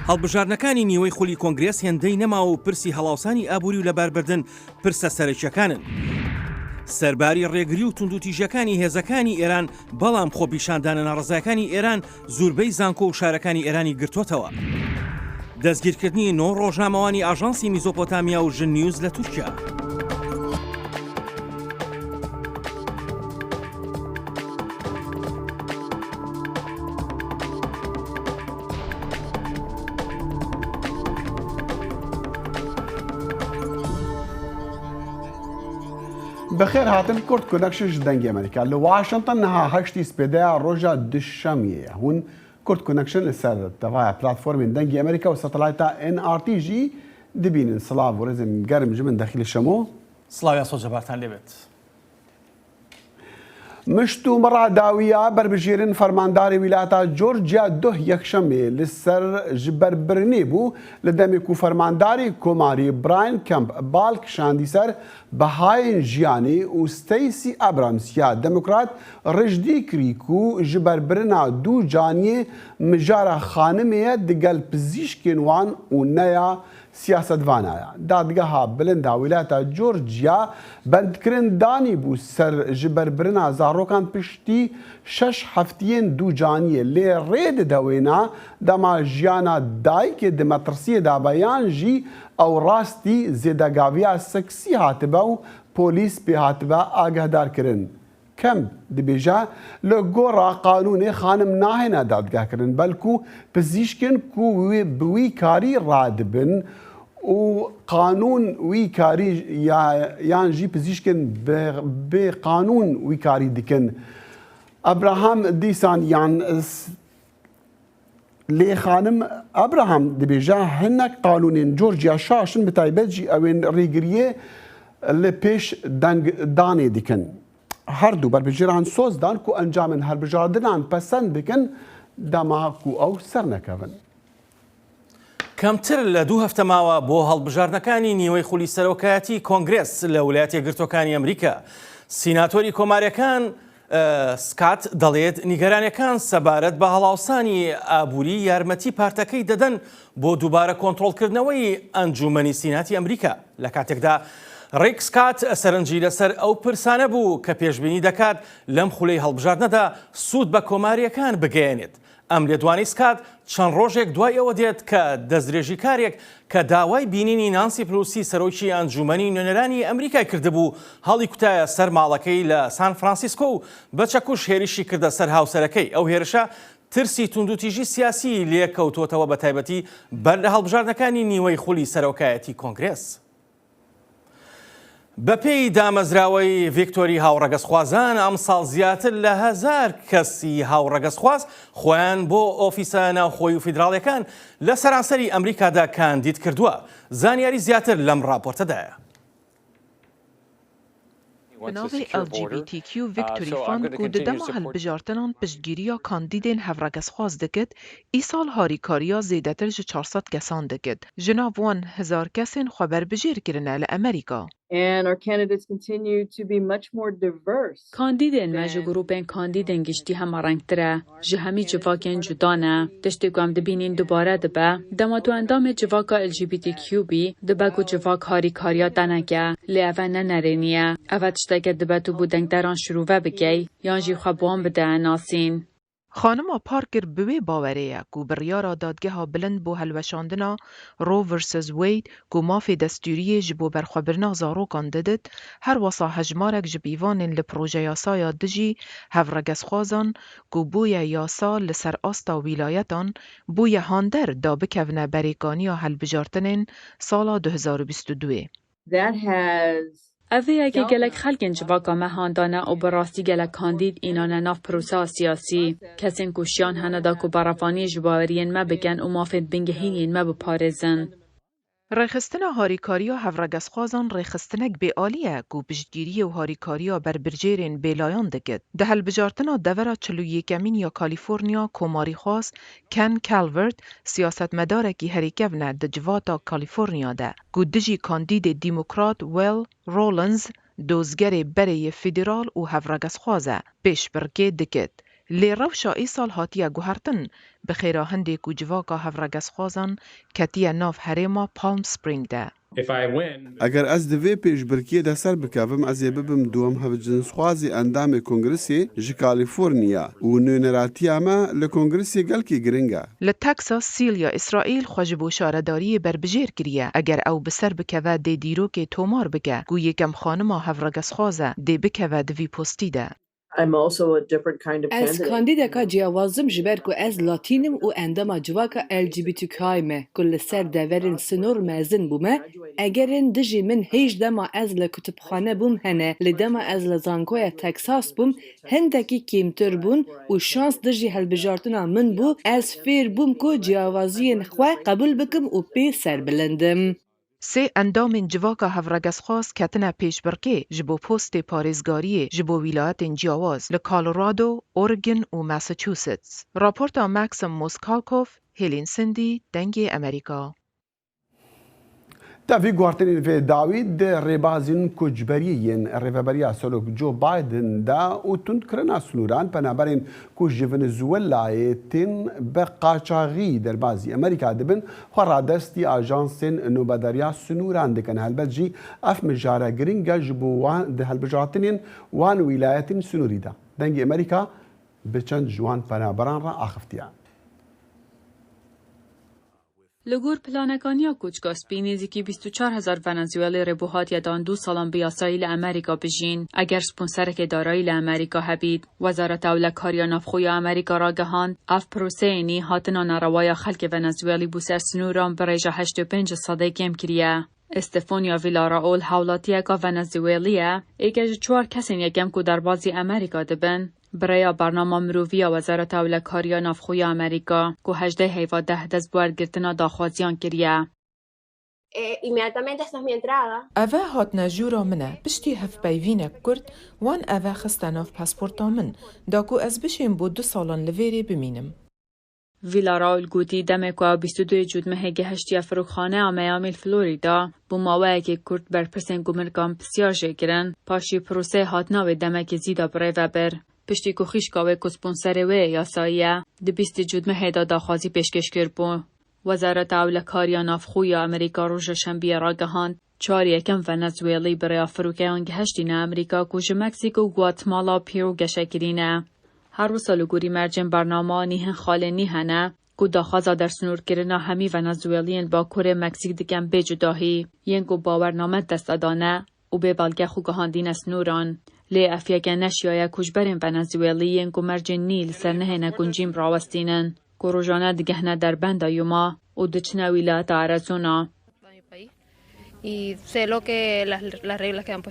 هەڵبژاردنەکانی نیوەی خولی کۆنگرێس هێندەی نەماوە و پرسی هەڵاوسانی ئابووری و لەباربردن پرسە سەرەکییەکانن. سەرباری ڕێگری و توندوتیژیەکانی هێزەکانی ئێران، بەڵام خۆپیشاندانە ناڕەزایەکانی ئێران زوربەی زانکۆ و شارەکانی ئێرانی گرتۆتەوە. دەستگیرکردنی نۆ ڕۆژنامەوانی ئاژانسی میزۆپۆتامیا و ژن نیوز لە تورکیا. بەخێر هاتن کورد کۆنەکشن ji دەنگی ئەمریکا لە واشنتن نها هەشتی سپێدەیا ڕۆژا دوشەمیە هون کورد کۆنەکشن لەسەر تەڤایا پلاتفۆرمên دەنگی ئەمریکا و سەتەلایتا NRT ژی دبینن سڵاv و ڕێزم گەرم ji min دەخیل شەمۆ. سڵاو یاسۆ جەبارتان لێبێت. مشتومڕا داویە بەربژێرن فەرماندارê wîlayeta Georgia duh Yekşemê li ser jiberbirinê bû li demê ku fermandarê Komarî Brian Kemp bal kişandî ser bihayên jiyanê û Stacey Abrams ya Demokrat rijdî kirî ku jiberbirina du caniyê mijara xanimê ye digel pizîşkên wan û ne ya Siyasetvana ya Dadgeha Bilind a Wîlayeta Georgia bendkirin danîbû ser jiberbirina zarokan piştî şeş heftiyên ducaniyê lê rê dide wêna dema jiyana dayikê di metirsiyê de be yan jî ew rastî zêdegaviya seksî hatibe û polîs pê hatibe agehdarkirin. Kemp dibêje, li gora qanûnê xanim nahêne dadgehkirin belku pizîşkên ku wê bi wî karî radibin û qanûn wî karî yan jî pizîşkên bê qanûn wî karî dikin. Abraham dîsan yan Lê xanim Abraham dibêje hinek qanûnên Georgia şaş in bi taybet jî ew ên rêgiriyê li pêş dengdanê dikin. Her du berbijêran soz dan ku encamên hilbijardinan pesend bikin dema ku ew sernekevin. کەمتر لە دوو هەفتە ماوە بۆ هەڵبژاردنەکانی نیوەی خولی سەرۆکایەتی کۆنگرێس لە ولایەتە یەکگرتووەکانی ئەمریکا. سیناتۆری کۆمارییەکان سکات دەڵێت نیگەرانیەکان سەبارەت بە هەڵاوسانی ئابووری یارمەتی پارتەکەی دەدەن بۆ دووبارە کۆنترۆڵکردنەوەی ئەنجوومەنی سیناتی ئەمریکا لە کاتێکدا ڕیک سکات سەرنجی لەسەر ئەو پرسانە بوو کە پێشبینی دەکات لەم خولەی هەڵبژاردنەدا سوود بە کۆمارییەکان بگەیەنێت ئەم لێدوانەی سکات چەند ڕۆژێک دوای ئەوە دێت کە دەستدرێژیکارێک کە داوای بینینی نانسی پلوسی سەرۆکی ئەنجوومەنی نوێنەرانی ئەمریکای کردبوو هەڵیکوتایە سەر ماڵەکەی لە سان فرانسیسکۆ و بە چەکوش هێرشی کردە سەر هاوسەرەکەی. ئەو هێرشە ترسی توندوتیژی سیاسیی لێکەوتووەتەوە بەتایبەتی بەر لە هەڵبژاردنەکانی نیوەی خولی سەرۆکایەتی کۆنگرێس. بەپێی دامەزراوەی ڤیکتۆری هاوڕەگەزخوازان، ئەمساڵ زیاتر لە هەزار کەسی هاوڕەگەزخواز خۆیان بۆ ئۆفیسە ناوخۆیی و فیدراڵیەکان لە سەرانسەری ئەمریکادا کاندید کردووە. زانیاری زیاتر لەم ڕاپۆرتەدایە. Bi navê LGBTQ Victory Fund ku di dema hilbijartinan piştgiriya kandîdên hevregezxwaz dikit, îsal harîkariya zêdetir ji 400 kesan dikit. Ji nav wan hezar kesên xwe berbijêr kirine li Amerîka. Kandîdên me ji grûpên kandîdên giştî hema rengtir e. Ji hemî civakên cuda ne. Tiştê ku em dibînîn dubare dibe. Dema tu endamê civaka LGBTQ bî, dibe ku civak harîkariya te neke. Lê ev e ne nerênî ye. Ev e tişteke dibe tu bo dengderan şirove bikey yan jî xwe bi wan bide nasîn. Xanima Parker bi wê bawerê ye ku biryara Dadgeha Bilind bo hilweşandina Roe vs. Wade ku mafê destûriyê ji bo berxwebirina zarokan didit, her wisa hejmarek ji pîvanên li projeyasaya dijî hevregezxwazan ku bûye yasa li ser asta wîlayetan, bûye hander da bikevine berêkaniya hilbijartinên sala 2022 ê. Ev vê yekê gelek xelkên civaka me han dane û bi rastî gelek kandîd înane nav proseya siyasî. Kesên ku şiyan hene da ku berevaniyê ji baweriyên me bikin û mafên bingehîn yên me biparêzin. Rêxistina Harîkariya Hevregezxwazan rêxistinek bêalî ye ku piştgîriyê û harîkariya berbirjêrên bêlayan dikit. Di hilbijartina devera 41 emîn ya Kalîforniya komarîxwaz Ken Calvert siyasetmedarekî herî kevn e di civata Kalîforniya de ku dijî kandîdê Dîmokrat Will Rawlins dozgerê berê yê federal û hevregezxwaz e, pêşbirkê dikit. Lê rewşa îsal hatiye guhertin, bi xêra hindê ku civaka hevregezxwazan ketiye nav herêma Palm Spring de. Eger ez di vê pêşbirkiyê de ser bikevim ez ê bibim duwem hevcinsxwazê endamê Kongresê ji Kalîforniya û nûneratiya me li Kongresê gelkî giring e. Li Texas Celia Îsraîl xwe ji bo şaredariyê berbijêr kiriye. Eger ew bi ser bikeve dê dîrokê tomar bike ku yekem xanima hevregezxwaz e dê bikeve di vî postî de. Ez kandîdeka ciyawaz im ji ber ku ez latîn im û endama civaka LGBTQI me ku li ser deverên sinor mezin bûme, egerên dijî min hêj dema ez li kutubxane bûm hene lê dema ez li zankoya Teksas bûm hindekî kêmtir bûn û şans dijî hilbijartina min bû ez fêr bûm ku ciyawaziyên xwe qebûl bikim û pê serbilind im. Sê endamên civaka hevregezxwaz ketine pêşbirkê ji bo postê parêzgariyê ji bo wîlayetên ciyawaz li Colorado, Oregon û Massachusetts. Raporta Maxim Moskalkov, Hêlîn Sindî, Dengê Amerîka. Tevî guhertinên vê dawî di rêbazên koçberiyê yên rêveberiya Serok Joe Biden de û tundkirina sinûran penaberên ku ji Venezuelayê tên bi qaçaxî derbazî Amerîka dibin, xwe radestî ajansên nobedariya sinûran dikin. Helbet jî ev mijare giring e ji bo wan di hilbijartinên wan wîlayetên sinûrî de. Dengê Amerîka bi çend ji wan penaberan re axiftiye. Li gor planekaniya Koçka Spî nêzîkî 24 hezar Venezuelî rê bo hatiye dan du salan bi yasayî li Amerîka bijîn, eger sponserekê darayî li Amerîka hebît. Wezareta Ewlekariya Navxwe ya Amerîka ragihand, ev proseyê nî hatina nerewaya xelkê Venezuelî bo ser sinûran bi rêja 85 ji sedê kêm kiriye. Estefonia Villarreal hewlatiyeka Venezuelî ye, êke ji çar kesên yekem ku derbazî Amerîka dibin. Bi rêya bernama mirovî ya Wezareta Ewlekariya Navxwe ya Amerîka ku 18 heyva deh dest bi wergirtina daxwaziyan kiriye. Eve hatine jûra min e, piştî hevpeyvînek kurt wan eve xiste nav pasporta min, da ku ez bişêm bo du salan li vêrê bimînim. Villarreal gotî demê ku ew 22 Cotmehê gehiştiye firokxaneya Miami li Florida, bo maweyekê kurt berpirsên gumrikan pisyar jê kirin, paşî proseyê hatina wê demekê zî da birêve bir. Piştî ku xîşka wê ku sponserê wê ye yasayî ye, di 20 Cotmehê de daxwazî pêşkêş kiribû. Wezareta Ewlekariya Navxwe ya Amerîka roja Şembiyê ragihand, çar yekem Venezuelî bi rêya firokeyan gihiştîne Amerîka ku ji Meksîko, Guatemala û Peru geşekirîne. Her wisa li gorî mercên bernama nîhin xalên nî hene ku daxwaza dersinûrkirina hemî Venezueliyên li bakurê Meksîk dikin bê cudahî, yên ku bawername di dest de dane û bê belge xwe gihandîne sinûran. Lê ev yeke neşiyaye koçberên Venezuelî yên ku mercên nî li ser nehêne guncîn rawestînin ku rojane digehine derbenda Yuma û diçine wîlayeta Arizona.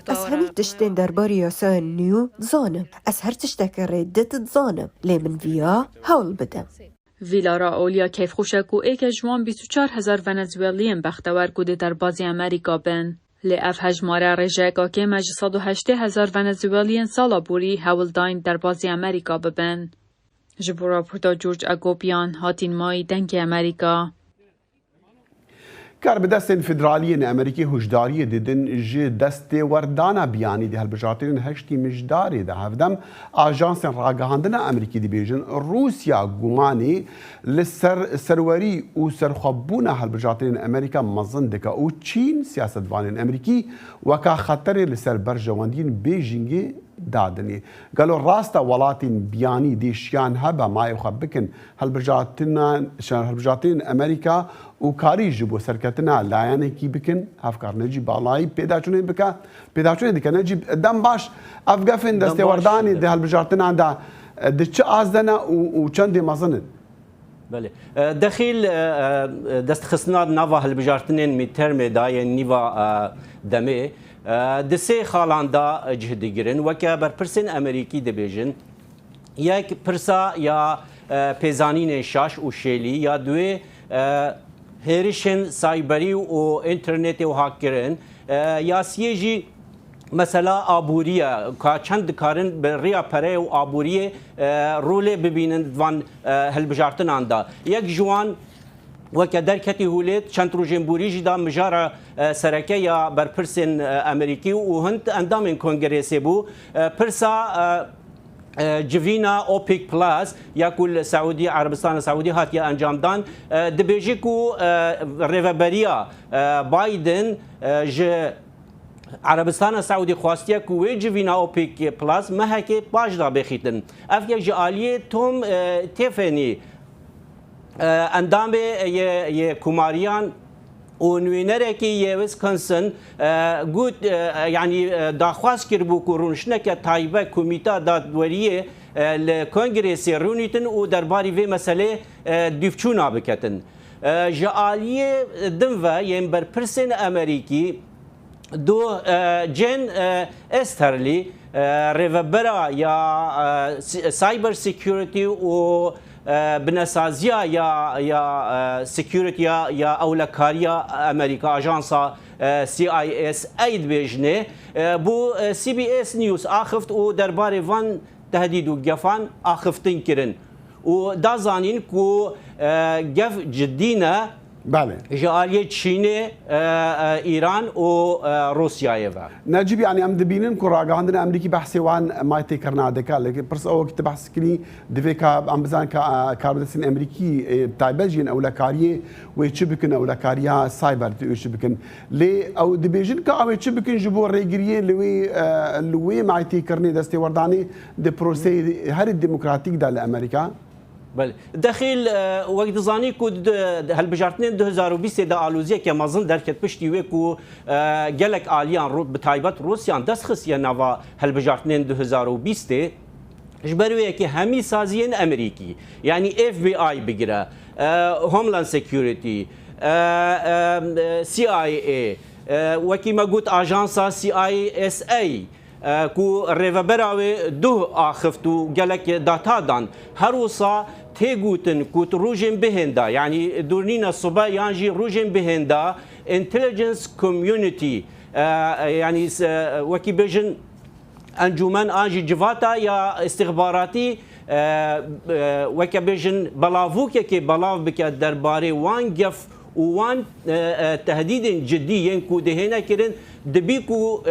Ez hemî tiştên derbarê yasayên nû dizanim. Ez her tiştekê rê dit dizanim. Lê min viya hewl bidim. Vîlara Olya keyfxweş e ku êke ji wan 24 hezar Venezueliyên bextewer ku dê derbazî Amerîka bin. Lê ev hejmare rêjeyeka kêm e ji 180 hezar Venezueliyên sala borî hewl dayîn derbazî Amerîka bibin. Ji bo raporta George Agopian hatîn mayî Dengê Amerîka. Karbidestên federaliyên Amerîkî huşdariyê didin ji destêwerdana biyanî di hilbijartinên heştî mijdarê de hevdem ajansên ragihandina Amerîkî dibêjin Rûsya gumanê li ser serwerî û serxwebûna hilbijartinên Amerîka mezin dike û Çîn siyasetvanên Amerîkî weka xeterê li ser berjewendiyên Bêjîngê dadinê. Gelo rast e welatên biyanî dê şiyan hebe mayê xwe bikin Hilbijartinên Amerîka û karî ji bo serketina layanekî bikin, hevkar Necîb Balayî pêdaçûnê bike, pêdaçûnê dike. Necîb dem baş ev gefên destêwerdanê di hilbijartinan de di çi ast de ne û çendê mezin in? Belê. Dexîl destxistina nava hilbijartinên midtermê de yên nîva demê di sê xalan de cih digirin. Weke berpirsên Amerîkî dibêjin Yek pirsa ya pêzanînên şaş û şêlî ya duê hêrişên sayberî û înternetê û hakkirin ya siyê jî mesela aborî ye ka çend dikarin bi riya pereyê û aboriyê rolê bibînin van hilbijartinan de. Yek ji wan weke derketî hûlê çend rojên borî jî da mijara sereke ya berpirsên Amerîkî û hind endamên Kongresê bû. Pirsa. Civîna OPEC Plus ya ku li Saûdî Erebistana Saûdî hatiye encamdan dibêje ku rêveberiya Biden ji Erebistana Saûdî xwastiye ku wê civîna OPEC Plus mehekê paş da bêxîtin. Ev yek ji aliyê Tom Tiffany endamê yê Komariyan û nûênerekî yê Wisconsin got yanî daxwaz kiribû ku rûniştineke taybet komîta dadweriyê li Kongresê rûnîtin û derbarî vê meselê dîvçûna biketin. Ji aliyê din ve yên berpirsên Amerîkî Doh Jen Esterly rêvebera ya Cyber Security û binesaziya ya ya Security ya ya ewlekariya Amerîka ajansa CISA dibêjinê bo CBS News axift û derbarê van tehdîd û gefan axiftin kirin û da zanîn ku gef cidî ne Belê. Ji aliyê Çînê, Îran û Rûsyayê ve. Necîb yanî em dibînin ku ragihandina Amerîkî behsê wan maytê kirina dike. Lê pirs ew wekî tu behs kirî divê ka em bizanin ka karbidestên Amerîkî bi taybet jî yên ewlekariyê wê çi bikin, ewlekariya cyber wê çi bikin. Lê ew dibêjin ka ew ê çi bikin ji bo rêgiriyê li wê li wê maytê kirinê destêwerdanê di proseyê herî demokratîk de li Amerîka. Belê. Dexîl wek dizanî ku di hilbijartinên 2020 de aloziyeke mezin derket piştî wê ku gelek aliyan bi taybet Rûsyan dest xistiye nava hilbijartinên 2020 ji ber wê yekê hemî saziyên Amerîkî yanî FBI bigire, Homeland Security, CIA, wekî me got ajansa CISA ku rêvebera wê duh axift û gelek data dan. Her wisa tê gotin ku di rojên bihên de yanî dûr nîne sibe yan jî rojên bihên de Intelligence Community yanî wekî bêjin encûmen an jî civata ya îstixbaratî weke bêjin belavokekê belav bike derbarê wan gef û wan tehdîdên cidî yên ku dihêne kirin dibî ku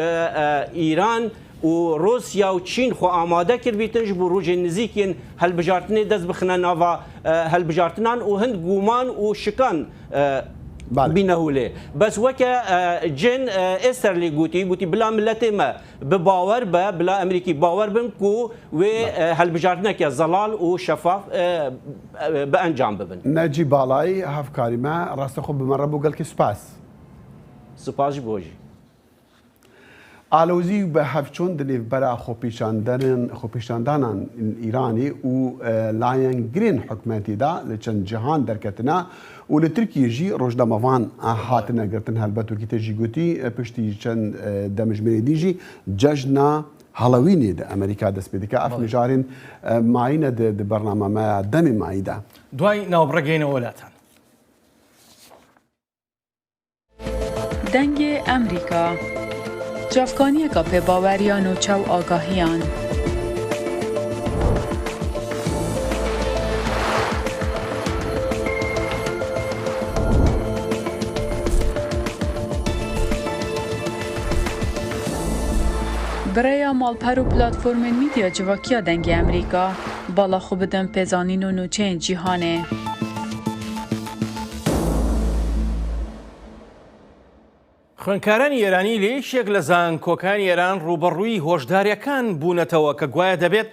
Îran û Rûsya û Çîn xwe amade kiribîtin ji bo rojên nizîk yên hilbijartinê dest bixine nava hilbijartinan û hind guman û şikan bîne holê. Bes weke Jen Esterlî gotî, gotî bila miletê me Bi bawer be, bila Amerîkî bawer bin ku wê hilbijartineke zelal û şefaf bi encam bibin. Necî Balay, hevkarî me, rastê xwe bi me re bû gelkî spas. Spas ji bo jî. Alozî û bihevçûn di nêvbera xwepêşandanan Îranê û layengirên hikûmetê de li çend cihan derketine Û li Tirkiyê jî rojnamevan hatine girtin. Helbet wekî te jî gotî piştî çend demjimêrê dî jî cejna Halloweenê di Amerîka dest pê dike. Ev mijarên mayî ne di bernama me ya demê mayî de. دوای ناوبڕگەینەوە وەلاتان. Dengê Emrîka Çavkaniyeka pêbawer ya nûçe û agahiyan. Bi rêya malper û platformên mîdya civakî ya Dengê Emrîka, bala xwe bidin pêzanîn û nûçeyên cîhanê. خوێندکارانی ئێرانی لە یەکێک لە زانکۆکانی ئێران ڕووبەڕووی هۆشدارییەکان بوونەتەوە کە گوایە دەبێت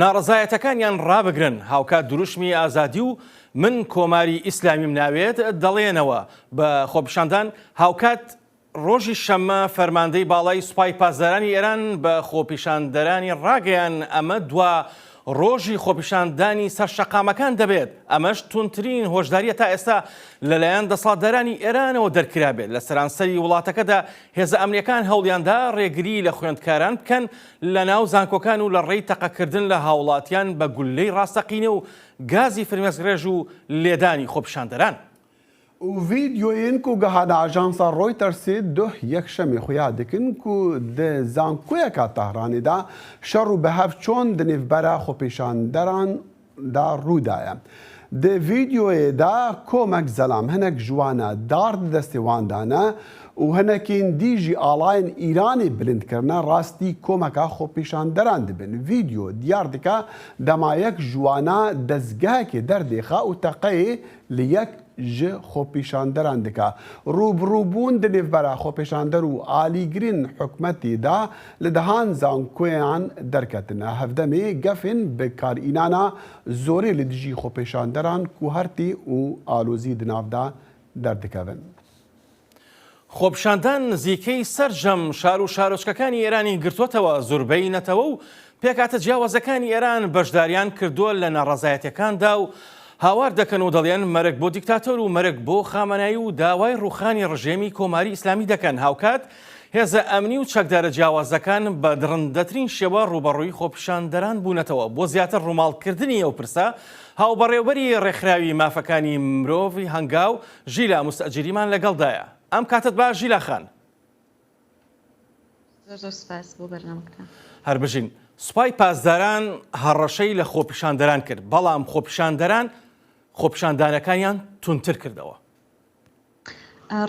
ناڕەزایەتەکانیان ڕابگرن، هاوکات دروشمی ئازادی و من کۆماری ئیسلامیم ناوێت دەڵێنەوە بە خۆپیشاندان، هاوکات ڕۆژی شەممە فەرماندەی باڵای سوپای پاسدارانی ئێران بە خۆپیشاندەرانی ڕاگەیان ئەمە دوا ڕۆژی خۆپیشاندانی سەر شەقامەکان دەبێت، ئەمەش توندترین هۆشدارییە تا ئێستا لەلایەن دەسەڵاتدارانی ئێرانەوە دەرکرابێت. لە سەرانسەری وڵاتەکەدا هێزە ئەمنییەکان هەوڵیاندا ڕێگری لە خوێندکاران بکەن لەناو زانکۆکان و لە ڕێی تەقەکردن لە هاوڵاتیان بە گوللەی ڕاستەقینە و گازی فرمێسکڕێژ و لێدانی خۆپیشاندەران. ڤیدیۆیên ku gihane ajansa Reutersê duh yekşemê xuya dikin ku di zankoyeka Tehranê de şer û bihevçûn di nêvbera xwepêşanderan de rû daye. Di vîdeoyê de komek zelam hinek ji wan dar di destê wan de ne û hinekên dî jî alayên Îranê bilind kirine rastî komeka xwepêşanderan dibin. Vîdeo diyar dike dema yek ji wan dezgehekê derdêxe û teqeyê li yek ji xwepêşanderan dike. Rûbirûbûn di nêvbera xwepêşander û alîgirên hikûmetê de li dehan zankoyan derketine. Hevdemê gefên bi karînana zorê li dijî xwepêşanderan ku her tê û alozî di nav de derdikevin. خۆپیشاندان نزیکەی سەرجەم شار و شارۆچکەکانی ئێرانی گرتووەتەوە، زوربەی نەتەوە و پێکهاتە جیاوازەکانی ئێران بەشداریان کردووە لە ناڕەزایەتیەکاندا و هاوار دەکەن و دەڵێن مەرگ بۆ دیکتاتۆر و مەرگ بۆ خامەنایی و داوای ڕووخانی ڕژێمی کۆماری ئیسلامی دەکەن هاوکات هێزە ئەمنی و چەکدارە جیاوازەکان بە دڕندەترین شێوە ڕووبەڕووی خۆپیشاندەران بوونەتەوە بۆ زیاتر ڕووماڵکردنی ئەو پرسە هاوبەڕێوبەری ڕێکخراوی مافەکانی مرۆڤی هەنگاو ژیلا موستەجیریمان لەگەڵدایە. ئەم کاتەت باش ژیلا خان. زۆر زۆر سپاس بۆ بەرنامەکەتان. هەر بژین. سوپای پاسداران هەڕەشەی لە خۆپیشاندەران کرد، بەڵام خۆپیشاندەران خۆپیشاندانەکانیان توندتر کردەوە.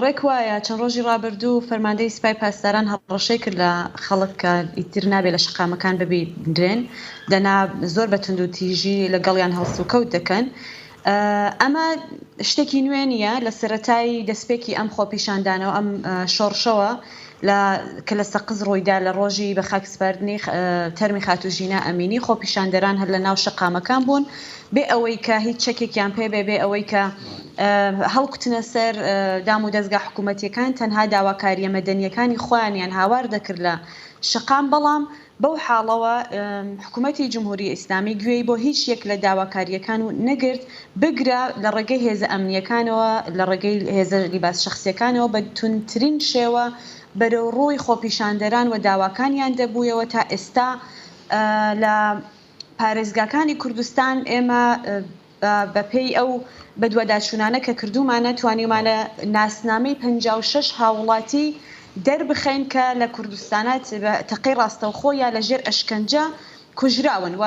ڕێک وایە، چەند ڕۆژی ڕابردوو فەرماندەی سپای پاسداران هەڕەشەی کرد لە خەڵک کە ئیتر نابێ لە شەقامەکان ببیندرێن، دەنا زۆر بە توندوتیژی لەگەڵیان هەڵسوکەوت دەکەن. ئەمە شتێکی نوێ نییە، لە سەرەتای دەستپێکی ئەم خۆپیشاندانەوە، ئەم شۆڕشەوە لە کە لە سەقز ڕوویدا لە ڕۆژی بە خاک سپاردنی تەرمی خاتوو ژینا ئەمینی، خۆپیشاندەران هەر لە ناو شەقامەکان بوون بێ ئەوەی کە هیچ چەکێکیان پێ بێ، بێ ئەوەی کە هەڵکوتنە سەر دام و دەزگا حکوومەتییەکان، تەنها داواکارییە مەدەنییەکانی خۆیانیان هاوار دەکرد لە شەقام، بەڵام بەو حاڵەوە حکوومەتی جمهوری ئیسلامی گوێی بۆ هیچ یەک لە داواکارییەکان و نەگرت، بگرە لە ڕێگەی هێزە ئەمنییەکانەوە، لە ڕێگەی هێزە لیباس شەخسییەکانەوە بە توندترین شێوە بەرەو ڕووی خۆپیشاندەران و داواکانیان دەبوویەوە تا ئێستا لە پارێزگاکانی کوردستان ئێمە بە پێی ئەو بەدواداچوونانە کە کردوومانە توانیومانە ناسنامەی 56 هاووڵاتی دەربخەین کە لە کوردستانات بە تەقەی ڕاستەوخۆ یا لە ژێر ئەشکەنجە کوژراون و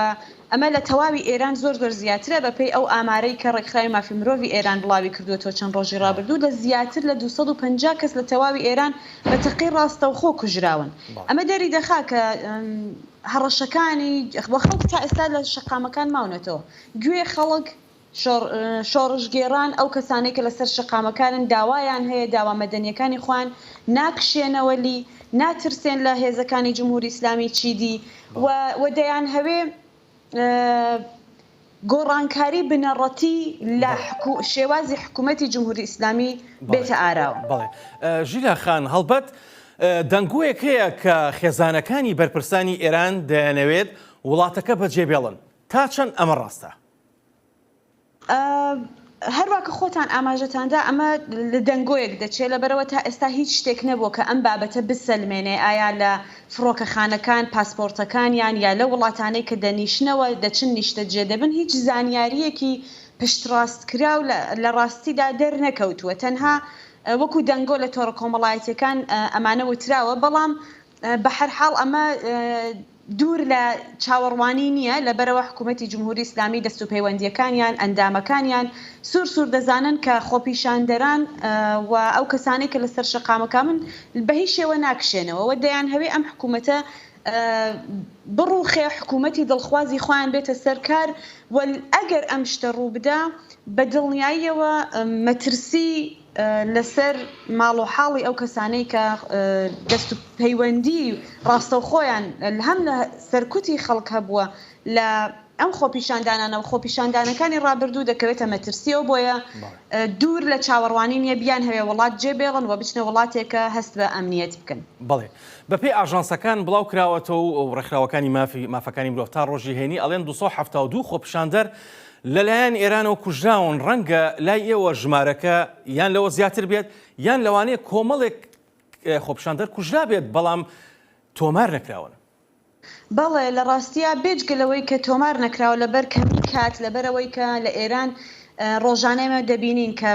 ئەمە لە تەواوی ئێران زۆر زۆر زیاترە بە پێی ئەو ئامارەی کە ڕێکخراوی مافی مرۆڤی ئێران بڵاوی کردووەتەوە چەند ڕۆژی ڕابردوو لە زیاتر لە 250 کەس لە تەواوی ئێران بە تەقەی ڕاستەوخۆ کوژراون ئەمە دەری دەخا کە هەڕەشەکانی و خەڵک تا ئێستا لە شەقامەکان ماونەتەوە. گوێ خەڵک، شۆڕشگێڕان، ئەو کەسانەی کە لەسەر شەقامەکانن داوایان هەیە، داوا مەدەنییەکانی خۆیان ناکشێنەوە لی، ناترسێن لە هێزەکانی جمهوری ئیسلامی چیدی و و دەیانهەوێ گۆڕانکاری بنەڕەتی لە شێوازی حکوومەتی جمهوری ئیسلامی بێتە ئاراوە. بەڵێ ژیلا خان، هەڵبەت دەنگۆیەک هەیە کە خێزانەکانی بەرپرسانی ئێران دەیانەوێت وڵاتەکە بەجێبێڵن، تا چەند ئەمە ڕاستە؟ هەروا کە خۆتان ئاماژەتان دا ئەمە لە دەنگۆیەک دەچێ، لەبەرئەوە تا ئێستا هیچ شتێک نەبووە کە ئەم بابەتە بسەلمێنێ ئایا لە فڕۆکەخانەکان پاسپۆرتەکانیان یا لەو وڵاتانەی کە دەنیشنەوە دەچن نیشتەجێ دەبن هیچ زانیارییەکی پشتڕاستکراو لە ڕاستیدا دەرنەکەوتووە تەنها وەکو دەنگۆ لە تۆڕە کۆمەڵایەتیەکان ئەمانە وتراوە بەڵام بەهەرحاڵ ئەمە دوور لە چاوەڕوانی نییە، لەبەرئەوە حکوومەتی جمهوری ئیسلامی دەستوپەیوەندییەکانیان، ئەندامەکانیان سوور سوور دەزانن کە خۆپیشاندەران و ئەو کەسانەی کە لەسەر شەقامەکانن بە هیچ شێوە ناکشێنەوە و دەیانهەوێ ئەم حکوومەتە بڕووخێ، حکوومەتی دڵخوازی خۆیان بێتە سەر کار و ئەگەر ئەم شتە ڕوو بدا بە دڵنیاییەوە مەترسی لەسەر ماڵ و حاڵی ئەو کەسانەی کە دەست و پەیوەندی ڕاستەوخۆیان هەم لە سەرکوتی خەڵک هەبووە لە ئەم خۆپیشاندانانە و خۆپیشاندانەکانی ڕابردوو دەکەوێتە مەترسیەوە بۆیە دوور لە چاوەڕوانی نییە بیانهەوێ وڵات جێ بێڵن و بچنە وڵاتێک کە هەست بە ئەمنیەت بکەن. بەڵێ بەپێی ئاژانسەکان بڵاو کراوەتەوە و ڕێکخراوەکانی مافی مافەکانی مرۆڤ تا ڕۆژی هەینی ئەڵێن 272 خۆپیشاندەر لەلایەن ئێرانەوە کوژراون، ڕەنگە لای ئێوە ژمارەکە یان لەوە زیاتر بێت یان لەوانەیە کۆمەڵێک خۆپیشاندەر کوژرابێت بەڵام تۆمار نەکراون. بەڵێ لە ڕاستیا بێجگە لەوەی کە تۆمار نەکراوە لەبەر کەمی کات لەبەرئەوەی کە لە ئێران. ڕۆژانە ئێمە دەبینین کە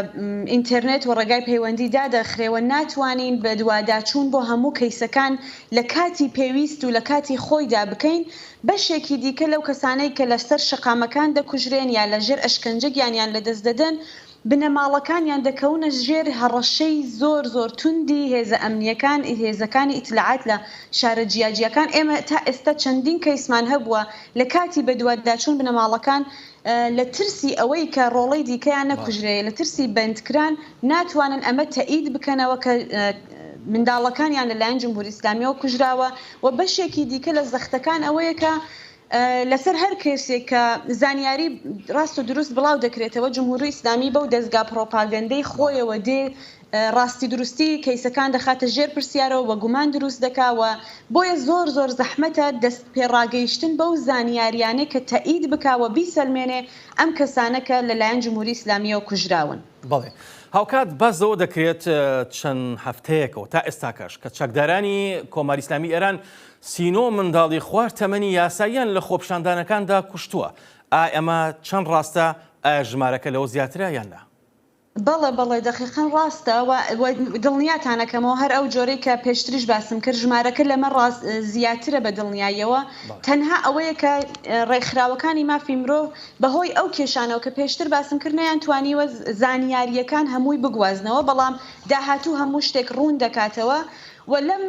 ئینتێرنێت و ڕێگای پەیوەندی دادەخرێ و ناتوانین بەدواداچوون بۆ هەموو کەیسەکان لە کاتی پێویست و لە کاتی خۆیدا بکەین، بەشێکی دیکە لەو کەسانەی کە لەسەر شەقامەکان دەکوژرێن یا لە ژێر ئەشکەنجە گیانیان لەدەست دەدەن، بنەماڵەکانیان دەکەونە ژێر هەڕەشەی زۆر زۆر توندی هێزە ئەمنییەکان، هێزەکانی ئیتلاعات لە شارە جیاجیاکان، ئێمە تا ئێستا چەندین کەیسمان هەبووە لە کاتی بەدواداچوون بنەماڵەکان لە ترسی ئەوەی کە ڕۆڵەی دیکەیان نەکوژرێ، لە ترسی بەندکران ناتوانن ئەمە تەئید بکەنەوە کە منداڵەکانیان لە لایەن جمهوری ئیسلامیەوە کوژراوە و بەشێکی دیکە لە زەختەکان ئەوەیە کە لەسەر هەر کەسێک کە زانیاری ڕاست و دروست بڵاو دەکرێتەوە جمهوری ئیسلامی بەو دەزگا پڕۆپاگەندەی خۆیەوە دێ ڕاستی دروستی کەیسەکان دەخاتە ژێر پرسیارەوە و گومان دروست دەکا و بۆیە زۆر زۆر زەحمەتە دەست پێڕاگەیشتن بەو زانیاریانەی کە تەئید بکا و بیسەلمێنێ ئەم کەسانە کە لە لایەن جمهوری ئیسلامیەوە کوژراون. بەڵێ. هاوکات باس لەوە دەکرێت چەند هەفتەیەکەوە تا ئێستاکەش کە چەکدارانی کۆماری ئیسلامی ئێران 39 منداڵی خوار تەمەنی یاساییان لە خۆپیشاندانەکاندا کوشتووە. ئایا ئەمە چەند ڕاستە؟ ئایا ژمارەکە لەوە زیاترە یان نا؟ بەڵێ بەڵێ دەقیقەن ڕاستە و دڵنیاتان ئەکەمەوە هەر ئەو جۆرەی کە پێشتریش باسم کرد ژمارەکە لەمە ڕاست زیاترە بە دڵنیاییەوە تەنها ئەوەیە کە ڕێکخراوەکانی مافی مرۆڤ بەهۆی ئەو کێشانەوە کە پێشتر باسم کرد نەیانتوانیوە زانیارییەکان هەمووی بگوازنەوە بەڵام داهاتوو هەموو شتێک ڕوون دەکاتەوە و لەم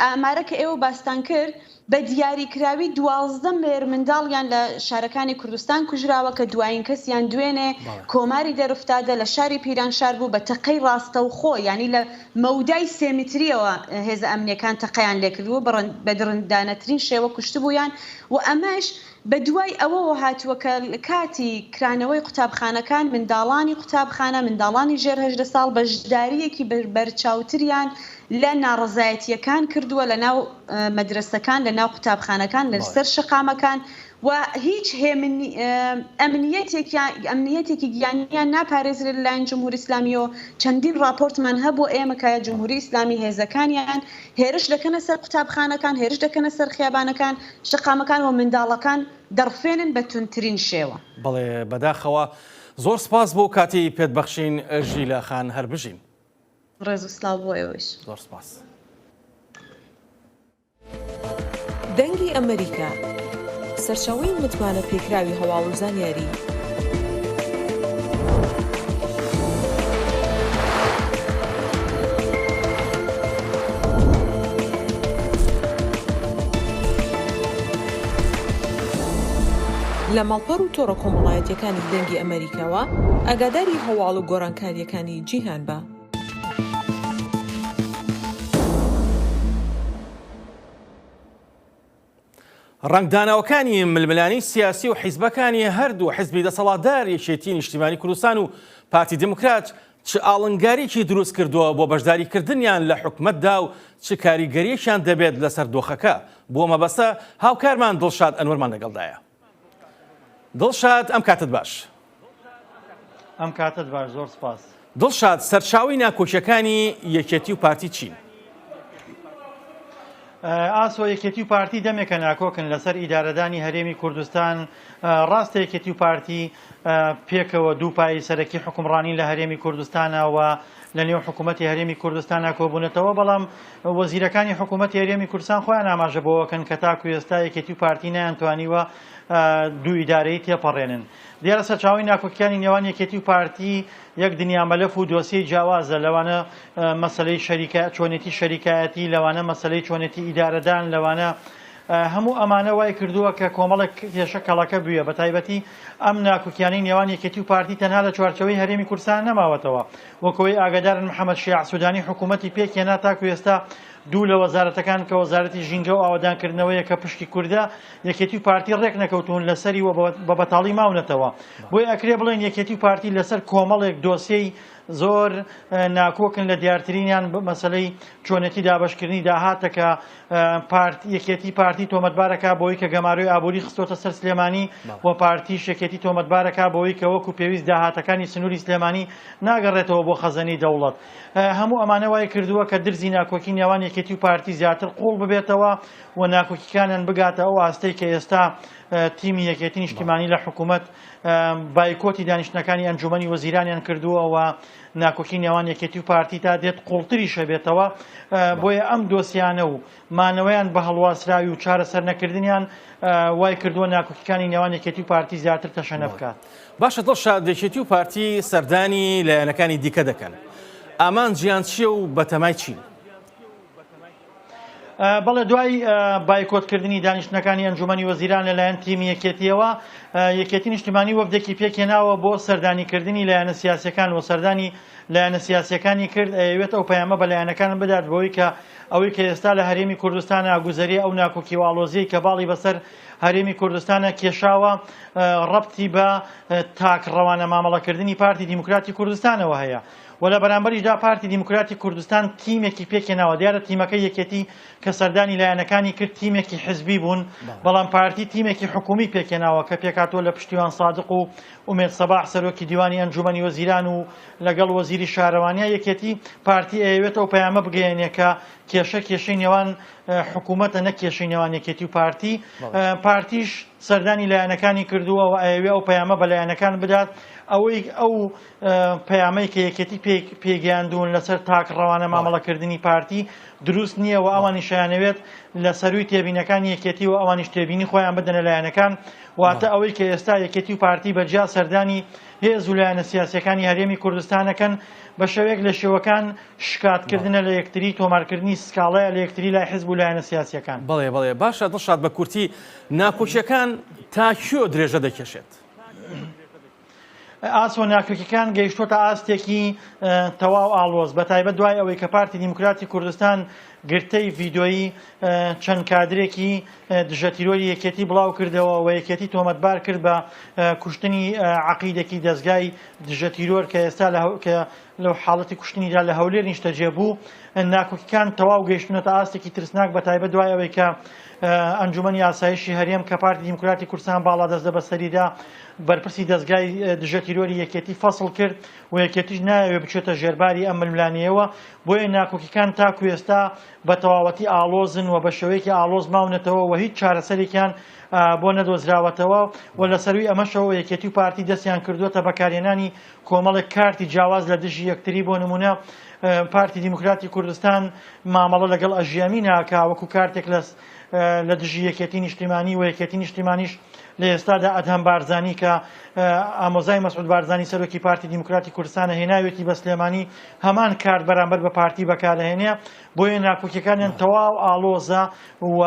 ئامارە کە ئێوە باستان کرد بە دیاریکراوی 12 مێرمنداڵیان لە شارەکانی کوردستان کوژراوە کە دوایین کەسیان دوێنێ کۆماری دەرفتادە لە شاری پیرانشار بوو بە تەقەی ڕاستەوخۆ یانی لە مەودای سێ میتریەوە هێزە ئەمنیەکان تەقەیان لێکردبوو بە دڕندانەترین شێوە کوشتبوویان و ئەمەش بەدوای ئەوەوە هاتووە کە کاتی کرانەوەی قوتابخانەکان منداڵانی قوتابخانە، منداڵانی ژێر 18 ساڵ بەشدارییەکی بەرچاوتریان لە ناڕەزایەتییەکان کردووە لە ناو مەدرەسەکان، لە ناو قوتابخانەکان، لە سەر شەقامەکان و هیچ هێمنی ئەمنیەتێکیان ئەمنیەتێکی گیانیان ناپارێزرێت لەلایەن جمهوری ئیسلامیەوە. چەندین ڕاپۆرتمان هەبووە ئێمە کە جمهوری ئیسلامی هێزەکانیان هێرش دەکەنە سەر قوتابخانەکان، هێرش دەکەنە سەر خیابانەکان، شەقامەکان و منداڵەکان دەڕفێنن بە توندترین شێوە. بەڵێ بەداخەوە زۆر سپاس بۆ کاتی پێت بەخشین ژیلا خان هەر بژین. ڕێز و سڵاو بۆ ئێوەیش. زۆر سپاس. دەنگی ئەمەریکا، سەرچاوەی متمانە پێکراوی هەواڵ و زانیاری. لە ماڵپەڕ و تۆڕە کۆمەڵایەتیەکانی دەنگی ئەمەریکاوە ئاگاداری هەواڵ و گۆڕانکاریەکانی جیهان بە. ڕەنگدانەوەکانی ململانێی سیاسی و حیزبەکانی هەردوو حیزبی دەسەڵاتدار یەکێتی نیشتیمانی کوردستان و پارتی دیموکرات چ ئاڵنگاریی دروست کردووە بۆ بەشداریکردنیان لە حکومەتدا و چ کاریگەرییەکیان دەبێت لەسەر دۆخەکە بۆ مەبەستە هاوکارمان دڵشاد ئەنوەرمان لەگەڵدایە. دڵشاد ئەم کاتت باش. ئەم کاتت باش زۆر سپاس. دڵشاد سەرچاوەی ناکۆکیەکانی یەکێتی و پارتی چین؟ ئاسۆ یەکێتی و پارتی دەمێکە ناکۆکن لەسەر ئیدارەدانی هەرێمی کوردستان ڕاستە یەکێتی و پارتی پێکەوە دوو پای سەرەکی حکومڕانی لە هەرێمی کوردستانەوە لە نێو حکوومەتی هەرێمی کوردستانە کۆبوونەتەوە بەڵام وەزیرەکانی حکوومەتی هەرێمی کوردستان خۆیان ئاماژە بەوەکەن کە تاکو ئێستا یەکێتی و پارتی نەیانتوانیوە دوو ئیدارەیی تێپەڕێنن. دیارە سەرچاوەی ناکۆکیانی نێوان یەکێتی و پارتی یەک دنیا مەلەف و دۆسیەی جیاوازە، لەوانە مەسەلەی شەریکە چۆنێتی شەریکایەتی، لەوانە مەسەلەی چۆنێتی ئیدارەدان، لەوانە هەموو ئەمانە وای کردووە کە کۆمەڵێک کێشە کەڵەکە بووە، بەتایبەتی ئەم ناکۆکیانەی نێوان یەکێتی و پارتی تەنها لە چوارچێوەی هەرێمی کوردستان نەماوەتەوە. وەک ئەوەی ئاگادارن محەمەد شیاع سودانی حکوومەتی پێکهێنا تاکو ئێستا دوو لە وەزارەتەکان کە وەزارەتی ژینگە و ئاوەدانکردنەوەیە کە پشکی کوردە، یەکێتی و پارتی ڕێک نەکەوتوون لەسەری و بە بەتاڵی ماونەتەوە. بۆیە ئەکرێ بڵێین یەکێتی و پارتی لەسەر کۆمەڵێک دۆسیەی زۆر ناکۆکن لە دیارترینیان مەسەلەی چۆنێتی دابەشکردنی داهاتە کە پارت یەکێتی پارتی تۆمەتبارەکە بۆی کە گەمارۆی ئابووری خستۆتە سەر سلێمانی و پارتیش یەکێتی تۆمەتبارەکە بۆی کە وەکو پێویست داهاتەکانی سنووری سلێمانی ناگەڕێتەوە بۆ خەزەنەی دەوڵەت. هەموو ئەمانە وای کردووە کە درزی ناکۆکی نێوان یەکێتی. یەکێتی و پارتی زیاتر قوڵ ببێتەوە و ناکۆکیکانیان بگاتە ئەو ئاستەی کە ئێستا تیمی یەکێتی نیشتیمانی لە حکوومەت بایکۆتی دانیشتنەکانی ئەنجومەنی وەزیرانیان کردووە و ناکۆکی نێوان یەکێتی و پارتی تا دێت قوڵتریش ئەبێتەوە، بۆیە ئەم دۆسیانە و مانەوەیان بە هەڵواسراوی و چارەسەر نەکردنیان وای کردووە ناکۆکیکانی نێوان یەکێتی و پارتی زیاتر تەشەنە بکات. باشە دڵشاد، یەکێتی و پارتی سەردانی لایەنەکانی دیکە دەکەن، ئامانجیان چییە و بەتەمای چین؟ بەڵێ دوای بایکۆتکردنی دانیشتنەکانی ئەنجومەنی وەزیران لەلایەن تیمی یەکێتیەوە یەکێتی نیشتیمانی وەفدێکی پێکهێناوە بۆ سەردانیکردنی لایەنە سیاسەکان و سەردانی لایەنە سیاسەکانی کرد ئەیەوێت ئەو پەیامە بە لایەنەکان بدات بەوەی کە ئەوەی کە ئێستا لە هەرێمی کوردستانە گوزەری ئەو ناکۆکی و ئاڵۆزیەی کە باڵی بەسەر هەرێمی کوردستانە کێشاوە ڕەبتی بە تاک ڕەوانە مامەڵەکردنی پارتی دیموکراتی کوردستانەوە هەیە و لە بەرامبەریشدا پارتی دیموکراتی کوردستان تیمێکی پێکهێناوە، دیارە تیمەکەی یەکێتی کە سەردانی لایەنەکانی کرد تیمێکی حزبی بوون، بەڵام پارتی تیمێکی حکومی پێکهێناوە کە پێکهاتووە لە پشتیوان سادق و ئومێد سەباح سەرۆکی دیوانی ئەنجومەنی وەزیران و لەگەڵ وەزیری شارەوانیە یەکێتی، پارتی ئەیەوێت ئەو پەیامە بگەیەنێ کە کێشە کێشەی نێوان حکومەتە نەک کێشەی نێوان یەکێتی و پارتی، پارتیش سەردانی لایەنەکانی کردووە و ئەیەوێ ئەو پەیامە بە لایەنەکان بدات ئەوەی ئەو پەیامەی کە یەکێتی پێگەیاندوون لەسەر تاکڕەوانە مامەڵەکردنی پارتی دروست نییە و ئەوانیش ئەیانەوێت لە سەرووی تێبینەکانی یەکێتی و ئەوانیش تێبینی خۆیان بدەنە لایەنەکان واتە ئەوەی کە ئێستا یەکێتی و پارتی بە جیا سەردانی هێز و لایەنە سیاسیەکانی هەرێمی کوردستانەکەن بە شێوەیەک لە شێوەکان شکاتکردنە لە یەکتری تۆمارکردنی سکاڵایە لە یەکتری لای حزب و لایەنە سیاسیەکان. بەڵێ بەڵێ باشە دڵشاد بە کورتی ناکۆکیەکان تا کوێ درێژە دەکێشێت؟ ئاسۆ ناکۆکیەکان گەیشتووەتە ئاستێکی تەواو ئاڵۆز، بەتایبەت دوای ئەوەی کە پارتی دیموکراتی کوردستان گرتەی ڤیدۆیی چەند کادرێکی دژە تیرۆری یەکێتی بڵاو کردەوە و یەکێتی تۆمەتبار کرد بە کوشتنی عەقیدێکی دەزگای دژە تیرۆر کە ئێستا کە لەو حاڵەتی کوشتنیدا لە هەولێر نیشتەجێ بوو، ناکۆکیکان تەواو گەیشتوونەتە ئاستێکی ترسناک بەتایبەت دوای ئەوەی کە ئەنجومەنی ئاسایشی هەرێم کە پارتی دیموکراتی کوردستان باڵادەستە بەسەریدا بەرپرسی دەزگای دژە تیرۆری یەکێتی فەسڵ کرد و یەکێتیش نایەوێت بچێتە ژێرباری ئەم ململانێیەوە بۆیە ناکۆکیکان تاکو ئێستا بە تەواوەتی ئاڵۆزن و بە شێوەیەکی ئاڵۆز ماونەتەوە و هیچ چارەسەرێکیان بۆ نەدۆزراوەتەوە و لە سەرووی ئەمەشەوە یەکێتی و پارتی دەستیان کردووەتە بەکارهێنانی کۆمەڵێک کارتی جیاواز لە دژی یەکتری بۆ نمونە پارتی دیموکراتی کوردستان مامەڵە لەگەڵ ئەژیامی ناکا وەکو کارتێک لە لە دژی یەکێتی نیشتیمانی و یەکێتی نیشتیمانیش لە ئێستادا ئەدهەم بارزانی کە ئامۆزای مەسعود بارزانی سەرۆکی پارتی دیموکراتی کوردستانە هێناوێتی بە سلێمانی هەمان کارت بەرامبەر بە پارتی بەکارهێنێ بۆیە ناکۆکیەکانیان تەواو ئاڵۆزە و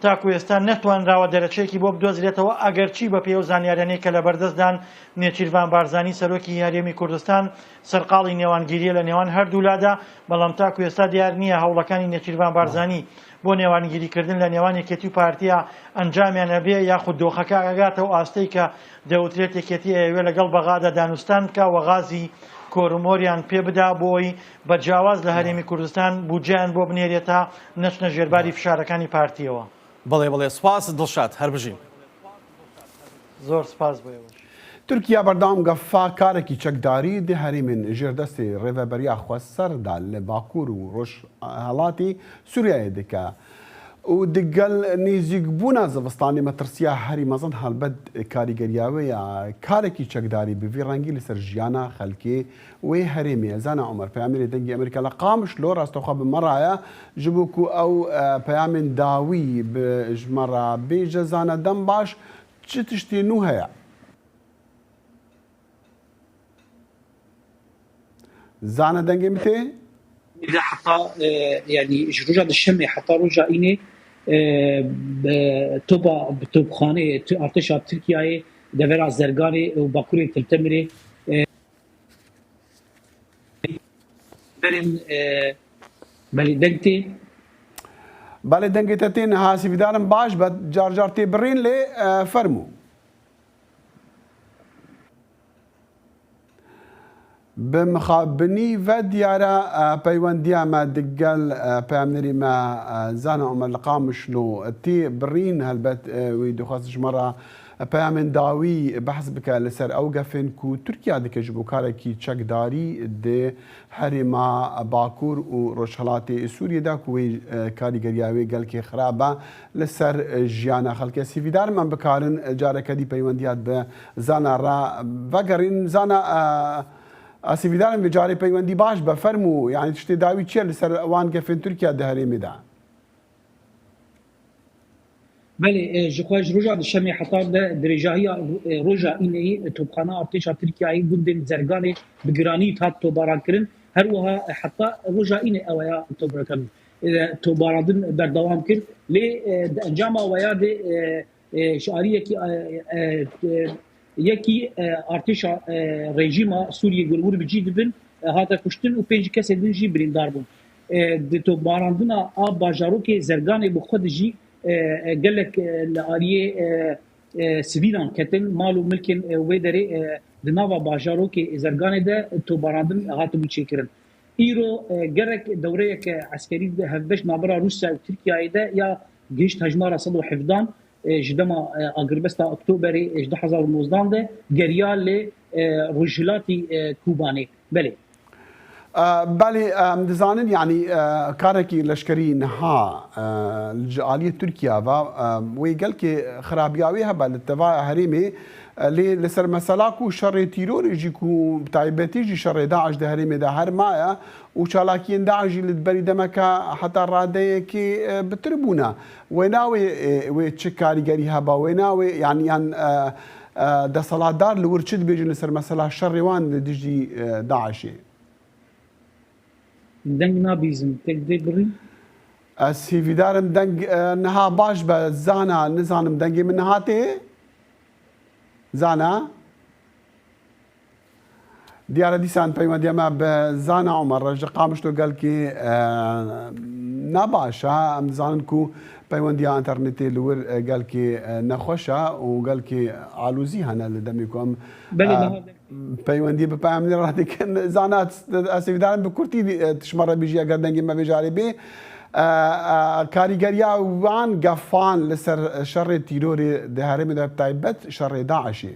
تاکو ئێستا نەتوانراوە دەرەچەیەکی بۆ بدۆزرێتەوە ئەگەرچی بەپێی ئەو زانیاریانەی کە لەبەردەستدان نێچیرڤان بارزانی سەرۆکی هەرێمی کوردستان سەرقاڵی نێوانگیرییە لە نێوان هەردوولادا، بەڵام تاکو ئێستا دیار نییە هەوڵەکانی نێچیرڤان بارزانی بۆ نێوانگیریکردن لە نێوان یەکێتی و پارتیا ئەنجامیان هەبێ یاخود دۆخەکە ئەگاتە ئەو ئاستەی کە دەوترێت یەکێتی ئەیەوێ لەگەڵ بەغادا دانوستان بکا و غازی کۆرمۆریان پێ بدا بۆ ئەوەی بە جیاواز لە هەرێمی کوردستان بودجەیان بۆ بنێرێ تا نەچنە ژێرباری فشارەکانی پارتییەوە. بەڵێ بەڵێ سوپاس دڵشاد هەر بژین. زۆر سپاس بۆ ئێوەش. تورکیا بەردەوام گەفا کارێکی چەکداری di herêmên jêr destê Rêveberiya Xweser de li Bakur û Rojhilatê Sûriyeyê dike û digel nêzîkbûna zivistanê metirsiya herî mezin helbet karîgeriya wê ya karekî çekdarî bi vî rengî li ser jiyana xelkê wê herêmê ye. Zana Omer peyamêrê Dengê Amerîka li Qamişlo rastexwe bi me re ye ji bo ku ew peyamên dawî bi ji me re bêje. Zana dem baş çi tiştê nû heye? Zana dengê min tê? De heta yanî ji roja duşemê heta roja înê bi topa bi topxaneyê artêşa Tirkiyeyê devera Zerganê û bakurê Til Temirê Berên belê deng tê. Belê dengê te tê niha sivîdarim baş be car car tê birîn lê fermo. Bi mixabinî ve diyare peywendiya me digel peyamnerî me Zana Omer li Qamişlo tê birîn helbet wî dixwest ji me re. پەیامێن داوی بەحس بکە li ser ew gefên ku Tirkiye dike ji bo karekî çekdarî di herêma Bakur û Rojhilatê Sûriyê de ku wê karîgeriya wê gelkê xirab e li ser jiyana xelkê. Sîvîdar em bikarin careke dî peywendiyat bi Zana re vegerîn. Zana ez hêvîdar im vê carê peywendî baş be. Fermo yanî tiştê dawî çi ye li ser wan gefên Tirkiye di herêmê de? Belê, ji xwe ji roja duşemê heta bi dirêjahiya roja îneyê topxana artêşa Tirkiyeyê gundên Zerganê bi giranî hat topbarankirin. Her wiha heta roja înê ew ya topbarandin berdewam kir. Lê di encama weya de ji aliyekî yekî artêşa rejîma Sûriyê ku li wir bi cî dibin hate kuştin û pênc kesên din jî birîndar bûn. Di topbarandina a bajarokê Zerganê bi xwe de jî gelek li aliyê sivîlan ketin, mal û milkên wê derê di nava bajarokê Zerganê de topbarandin hatibû çêkirin. Îro gerek dewreyeke eskerî di hevbeş navbera Rûsya û Tirkiyeyê de ya gihişt hejmara 117 ji dema agirbesta Oktoberê ji 2019 de geriya li rojhilatî Kubanê. Belê. Belê em dizanin yanî karekî leşkerî niha ji aliyê Tirkiye ve wê gelkê xirabiya wê hebe li tevaya herêmê lê li ser mesela ku şerê tîrorê jî ku bi taybetî jî şerê DAIŞ di herêmê de her maye û çalakiyên DAIŞ jî li berî demeke heta radeyekê bitir bûne. Wêna wê wê çi karîgerî hebe wêna wê yanî yan Desthilatdar li wir çi dibêjin li ser mesela şerê wan li dijî DAIŞ'ê? Deng nabîzim, tek dê birî. Ez hêvîdar im deng niha baş be Zana, nizanim dengê min niha tê? Zana? Diyar e dîsan peywendiya me bi Zana Omer re ji Qamişlo gelkê ne baş e. Em dizanin ku peywendiya înternetê li wir gelkê nexweş e û gelkê alozî hene li demê ku em peywendiyê bi peyamnê re dikin. Zana ez hêvîdar im bi kurtî tu ji me re bijî eger dengê me vê carê bê. Karîgeriya wan gefan li ser şerê tîrorê di herêmê de bi taybet şerê DAIŞ'ê.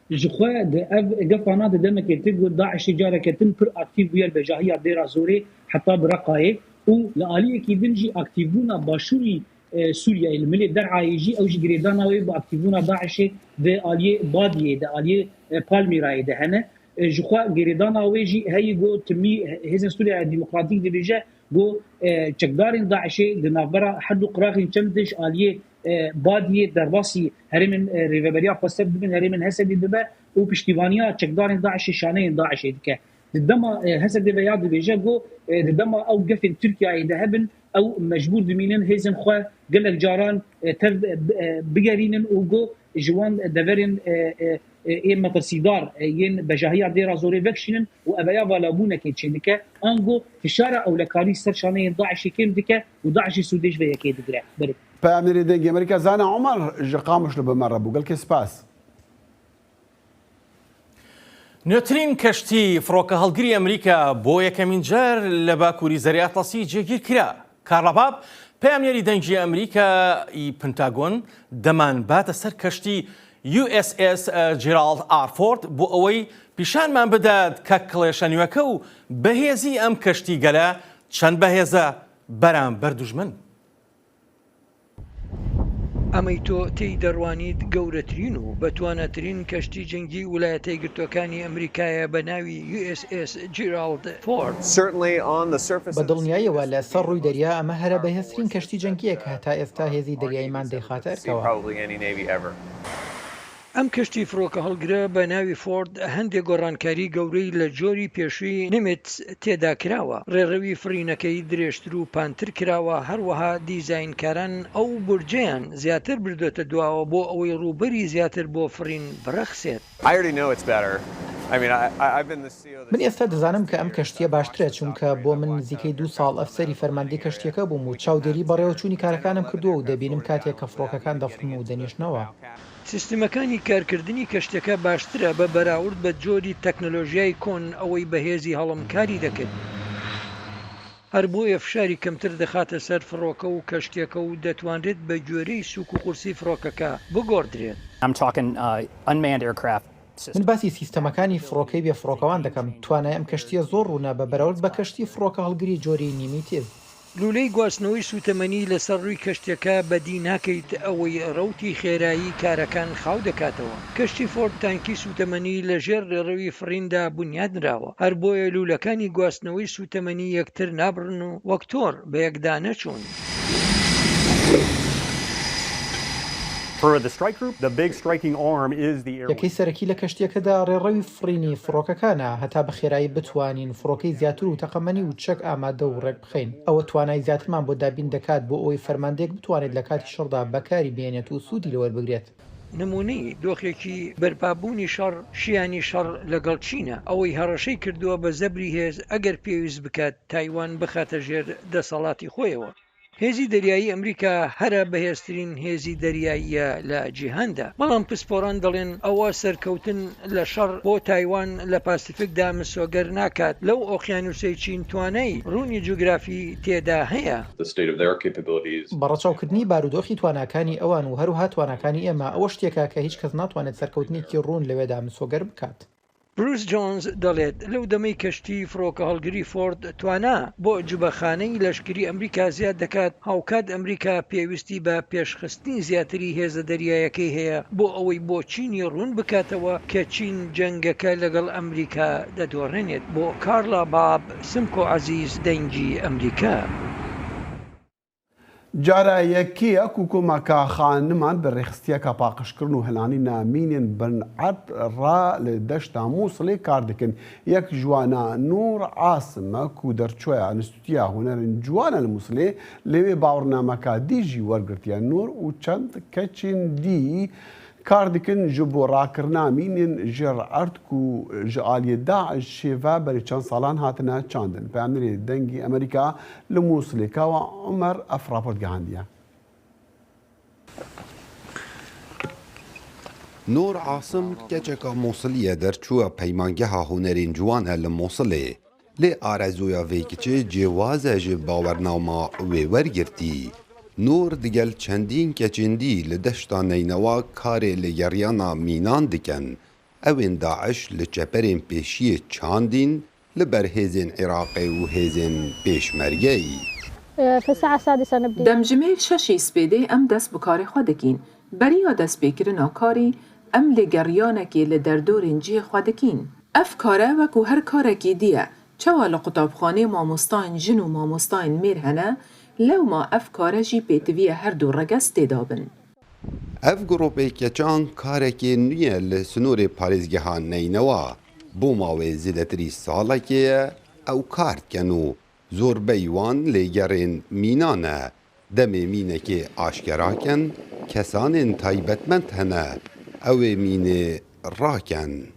Ji xwe di ev gefana di demekê tê ku DAIŞ'ê careke din pir aktîv bûye li bejahiya Dêra Zorê heta bi Reqayê û li aliyekî din jî aktîvbûna başûrî Sûriyeyê li milê Der'ayê jî ew jî girêdana wê bi aktîvbûna DAIŞ'ê di aliyê Badiyê de aliyê Palmîrayê de hene. Ji xwe girêdana wê jî heye ku timî Hêzên Sûriyeya Demokratîk dibêje ku çekdarên DAIŞ'ê di navbera her du qiraxên çem de ji aliyê Badiyê derbasî herêmên Rêveberiya Xweser dibin, herêmên Hesedê dibe û piştîvaniya çekdarên DAIŞ'ê şaneyên DAIŞ'ê dike. Di dema Hesedê ve ya dibêje ku di dema ew gefên Tirkiyeyê de hebin ew mecbûr dimînin hêzên xwe gelek caran tev bigerînin û ku ji wan deverên ê metirsîdar yên bejahiya Dêra Zorê vekişînin û ev ya valabûnekê çêdike ango fişara ewlekarî ser şaneyên DAIŞ'ê kêm dike û DAIŞ'ê sûdê ji vê yekê digire. Belê. Peyamnêrê Dengê Amerîka Zana Omar ji Qamişlo bi me re bû. Gelkê spas. نوێترین کەشتی فڕۆکەهەڵگری ئەمریکا بۆ یەکەمین جار لە باکووری زەریای ئەتڵەسی جێگیر کرا. کارلا باب، پەیامنێری دەنگی ئەمریکا ی پنتاگۆن دەمانباتە سەر کەشتی USS جیراڵد ئار فۆرد بۆ ئەوەی پیشانمان بدات کە کڵێشە نوێکە و بەهێزی ئەم کەشتیگەلە چەند بەهێزە بەرامبەر دوژمن. ئەمەی تۆ تێی دەڕوانیت گەورەترین و بەتواناترین کەشتی جەنگی ولایەتەیەکگرتووەکانی ئەمریکایە بە ناوی یو ئێس ئێس جیراڵد فۆرد. بە دڵنیاییەوە لە سەر ڕووی دەریا ئەمە هەرە بەهێزترین کەشتی جەنگییە کە هەتا ئێستا هێزی دەریاییمان دەیخاتە ئەرکەوە. ئەم کەشتی فڕۆکەهەڵگرە بە ناوی فۆرد هەندێک گۆڕانکاری گەورەی لە جۆری پێشووی نیمیتز تێدا کراوە، ڕێڕەوی فڕینەکەی درێژتر و پانتر کراوە، هەروەها دیزاینکاران ئەو بورجەیان زیاتر بردۆتە دواوە بۆ ئەوەی ڕووبەری زیاتر بۆ فڕین بڕەخسێت. من ئێستا دەزانم کە ئەم کەشتییە باشترە، چونکە بۆ من نزیکەی دوو ساڵ ئەفسەری فەرماندەی کەشتییەکە بووم و چاودێری بەڕێوەچوونی کارەکانم کردووە و دەبینم کاتێک کە فڕۆکەکان دەفڕن و دەنیشنەوە. سیستمەکانی کارکردنی کەشتیەکە باشترە بە بەراورد بە جۆری تەکنەلۆژیای کۆن ئەوەی بە هێزی هەڵم کاری دەکرد. هەر بۆیە فشاری کەمتر دەخاتە سەر فڕۆکە و کەشتییەکە و دەتوانرێت بە گوێرەی سووک و قورسی فڕۆکەکە بگۆڕدرێت. من باسی سیستەمەکانی فڕۆکەی بێ فڕۆکەوان دەکەم، توانای ئەم کەشتییە زۆر ڕوونە بە بەراورد بە کەشتی فڕۆکەهەڵگری جۆری نیمیتز. لوولەی گواستنەوەی سووتەمەنی لەسەر ڕووی کەشتیەکە بەدی ناکەیت ئەوەی ڕەوتی خێرایی کارەکان خاو دەکاتەوە. کەشتی فۆرد تانکی سووتەمەنی لە ژێر ڕێڕەوی فڕیندا بونیاد نراوە، هەر بۆیە لوولەکانی گواستنەوەی سووتەمەنی یەکتر نابڕن و وەک تۆڕ بەیەکدا نەچوون. یەکەی سەرەکی لە کەشتییەکەدا ڕێڕەوی فڕینی فڕۆکەکانە، هەتا بە خێرایی بتوانین فڕۆکەی زیاتر و تەقەمەنی و چەک ئامادە و ڕێکبخەین. ئەوە توانای زیاترمان بۆ دابین دەکات بۆ ئەوەی فەرماندەیەک بتوانێت لە کاتی شەڕدا بەکاری بهێنێت و سوودی لێ وەربگرێت. نموونەی دۆخێکی بەرپابوونی شەڕ، شیانی شەڕ لەگەڵ چینە، ئەوەی هەڕەشەی کردووە بە زەبری هێز ئەگەر پێویست بکات تایوان بخاتە ژێر دەسەڵاتی خۆیەوە. هێزی دەریایی ئەمریکا هەرە بەهێزترین هێزی دەریاییە لە جیهاندا، بەڵام پسپۆران دەڵێن ئەوە سەرکەوتن لە شەڕ بۆ تایوان لە پاسیفیکدا مسۆگەر ناکات لەو ئۆقیانوسەی چین توانای ڕوونی جوگرافی تێدا هەیە. بە ڕەچاوکردنی بارودۆخی تواناکانی ئەوان و هەروەها تواناکانی ئێمە، ئەوە شتێکە کە هیچ کەس ناتوانێت سەرکەوتنێکی ڕوون لەوێدا مسۆگەر بکات. بروس جۆنز دەڵێت، لەو دەمەی کەشتیی فڕۆکەهەڵگری فۆرد توانا بۆ جبەخانەی لەشکری ئەمریکا زیاد دەکات، هاوکات ئەمریکا پێویستی بە پێشخستنی زیاتری هێزە دەریایەکەی هەیە بۆ ئەوەی بۆ چینی ڕوون بکاتەوە کە چین جەنگەکە لەگەڵ ئەمریکا دەدۆڕێنێت. بۆ کارلا باب، سمکۆ عەزیز، دەنگی ئەمریکا. جارا یەکیە کو کۆمەکا خانمان bi rêxistiyeka paqijkirin û hilanîna mînên bin erd re li deşta Mûsilê kar dikin. Yek ji wan a Nûr Asim e ku derçoya Enstîtuya Hunerên Ciwan e li Mûsilê lê wê bawernameka dî jî wergirtiye. Nûr û çend keçên dî Kar dikin ji bo rakirina mînên jêr erd ku ji aliyê DAIŞ'ê ve berî çend salan hatine çandin. Peyamnêrê Dengê Amerîka li Mûsilê Kawa Omer ev raport gihandiye. Nûr Asim keçeka Mûsilî ye derçûya Peymangeha Hunerên Ciwan e li Mûsilê. Lê arezûya vê keçê cêwaz e ji bawernama wê wergirtî. Nûr digel çendîn keçên dî li deşta Neynewa karê lêgeriyana mînan dikin. Ewên DAIŞ li çeperên pêşiyê çandîn li ber hêzên Iraqê û hêzên Pêşmergeyî. Demjimêr şeşê spêdê em dest bi karê xwe dikîn. Beriya destpêkirina karî em lêgeriyanekê li derdorên cihê xwe dikîn. Ev kare wekû her karekî dî ye, çawa li qutabxanê mamostayên jin û mamostayên mêr hene, lewma ev kare jî pêtiviye her du regez tê de bin. Ev grûpê keçan karekê nû ye li sinorê parêzgeha Neynewa. Bo mawê zêdetirî salekê ye ew kar dikin û zorbeyî wan lêgerên mîna ne. Demê mînekê aşkera kin, kesanên taybetmend hene ew ê mînê rakin.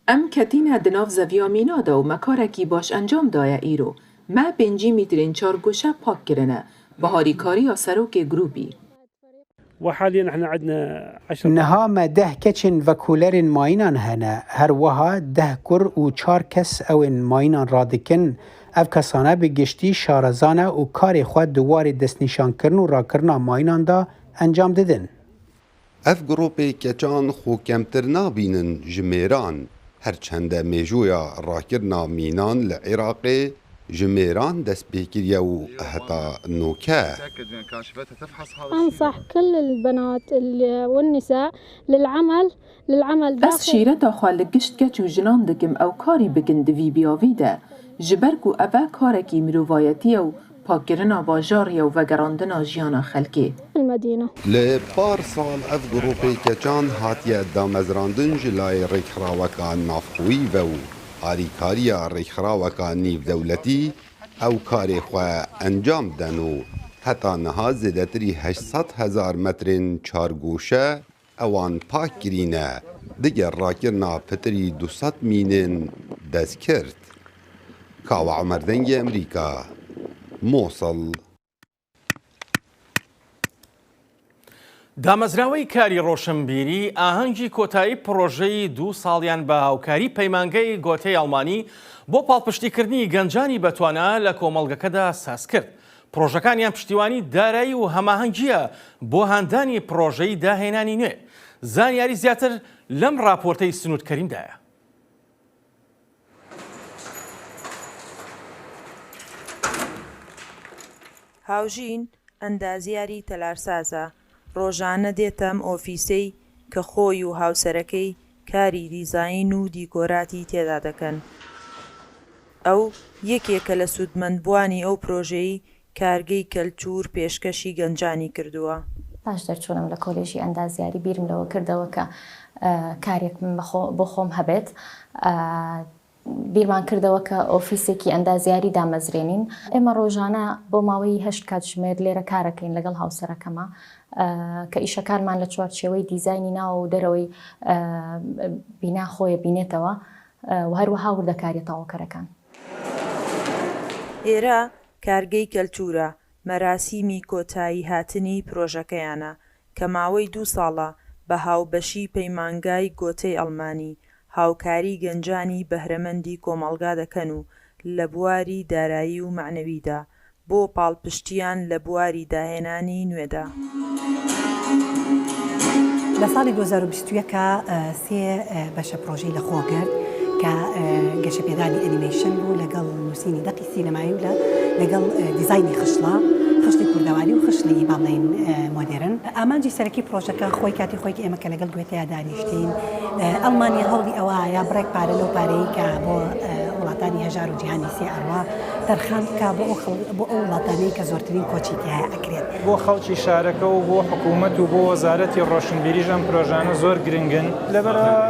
Em ketîne di nav zeviya mîna de û me karekî baş encam daye îro. Me 50 mîtrên çargoşe pak kirine bi harîkariya serokê grûpî. Niha me deh keçên vekolerên mayînan hene. Her wiha deh kur û çar kes ew ên mayînan radikin. Ev kesane bi giştî şareza ne û karê xwe di warê destnîşankirin û rakirina mayînan de encam didin. Ev grûpê keçan xwe kemtir nabînin ji mêran. Her çende mêjoya rakirina mînan li Iraqê ji mêran dest pê kiriye û heta noke. Ez şîreta xwe li gişt keç û jinan dikim ew karî bikin di vî biyavî de, ji ber ku ev e karekî mirovayetî ye û pakkirina bajarî ye û vegerandina jiyana xelkê. Li par sal ev grûpê keçan hatiye damezrandin ji layê rêkxiraweka navxweyî ve û Alîkariya rêkxiraweka nîvdewletî ew karê xwe encam den û heta niha zêdetirî 800 hezar metrên çargoşe ewan pak kirîne, digel rakirina pitirî 200 mînên destkirt. Kawa Omer Dengê Amerîka, Mosil. دامەزراوەی کاری ڕۆشنبیری ئاهەنگی کۆتایی پڕۆژەی دوو ساڵیان بە هاوکاری پەیمانگەی گۆتەی ئەڵمانی بۆ پاڵپشتیکردنی گەنجانی بەتوانا لە کۆمەڵگەکەدا سازکرد. پڕۆژەکانیان پشتیوانی دارایی و هەماهەنگییە بۆ هاندانی پڕۆژەی داهێنانی نوێ. زانیاری زیاتر لەم ڕاپۆرتەی سنوور کەریمدایە. هاوژین ئەندازیاری تەلارسازە، ڕۆژانە دێتە ئەم ئۆفیسەی کە خۆی و هاوسەرەکەی کاری دیزاین و دیکۆراتی تێدا دەکەن. ئەو یەکێکە لە سوودمەندبووانی ئەو پرۆژەی کارگەی کەلتوور پێشکەشی گەنجانی کردووە. پاش دەرچوونم لە کۆلێژی ئەندازیاری بیرم لەوە کردەوە کە کارێک بۆ خۆم هەبێت، بیرمان کردەوە کە ئۆفیسێکی ئەندازیاری دامەزرێنین. ئێمە ڕۆژانە بۆ ماوەی هەشت کاتژمێر لێرە کارەکەین لەگەڵ هاوسەرەکەما کە ئیشەکانمان لە چوارچێوەی دیزاینی ناوە و دەرەوەی بینا خۆیە بینێتەوە و هەروەها وردەکاریە تەواوکەرەکان. ئێرە کارگەی کەلتوورە، مەراسیمی کۆتایی هاتنی پرۆژەکەیانە کە ماوەی دوو ساڵە بە هاوبەشی پەیمانگای گۆتەی ئەڵمانی هاوکاری گەنجانی بەهرەمەندی کۆمەڵگا دەکەن و لە بواری دارایی و مەعنەویدا بۆ پاڵپشتییان لە بواری داهێنانی نوێدا. لە ساڵی 2021 سێ بەشە پرۆژەی لە خۆ گرت کە گەشەپێدانی ئەنیمەیشن بوو لەگەڵ نووسینی دەقی سینەمایی و لەگەڵ دیزاینی خشڵە، خشڵی کوردەواری و خشڵی با بڵێین مۆدێرن. ئامانجی سەرەکی پرۆژەکە خۆی کاتی خۆی کە ئێمە کە لەگەڵ گوێتەیا دانیشتین ئەڵمانیا هەوڵی ئەوە بڕێک پارە لەو پارەی کە بۆ وڵاتانی هەژار و جیهانی سێ ئەڕوا تەرخان بکا بۆ ئەو خەڵ بۆ ئەو وڵاتانەی کە زۆرترین کۆچی تیایا ئەکرێت. بۆ خەڵکی شارەکە و بۆ حکوومەت و بۆ وەزارەتی ڕۆشنبیریش ئەم پرۆژانە زۆر گرنگن. لەبەرئەوە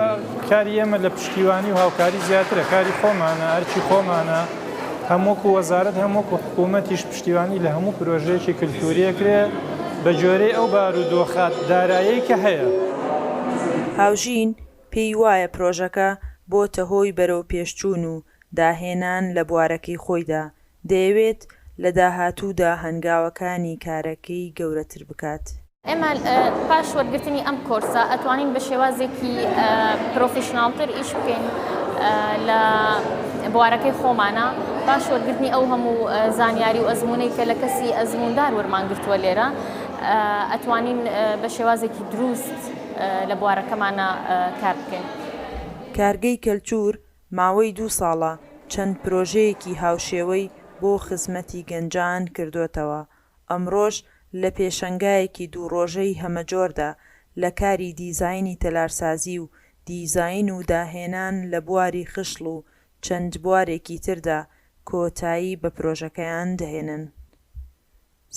کاری ئێمە لە پشتیوانی و هاوکاری زیاترە، کاری خۆمانە، ئەرکی خۆمانە، هەم وەکوو وەزارەت هەم وەکوو حکوومەتیش پشتیوانی لە هەموو پرۆژەیەکی کلتووری ئەکرێ بە گوێرەی ئەو بارودۆخە دارایەی کە هەیە. هاوژین پێی وایە پرۆژەکە بۆتە هۆی بەرەوپێشچوون و داهێنان لە بوارەکەی خۆیدا، دەیەوێت لە داهاتوودا هەنگاوەکانی کارەکەی گەورەتر بکات. ئێمە پاش وەرگرتنی ئەم کۆرسە ئەتوانین بە شێوازێکی پرۆفیشناڵتر ئیش بکەین لە بوارەکەی خۆمانە پاش وەرگرتنی ئەو هەموو زانیاری و ئەزمونەی کە لە کەسی ئەزموندار وەرمان گرتووە لێرە ئەتوانین بە شێوازێکی دروست لە بوارەکەمانە کار بکەین. کارگەی کەلتوور ماوەی دوو ساڵە چەند پرۆژەیەکی هاوشێوەی بۆ خزمەتی گەنجان کردۆتەوە، ئەمڕۆش لە پێشەنگایەکی دوو ڕۆژەی هەمەجۆردا لە کاری دیزاینی تەلارسازی و دیزاین و داهێنان لە بواری خشڵ و چەند بوارێکی تردا کۆتایی بە پرۆژەکەیان دەهێنن.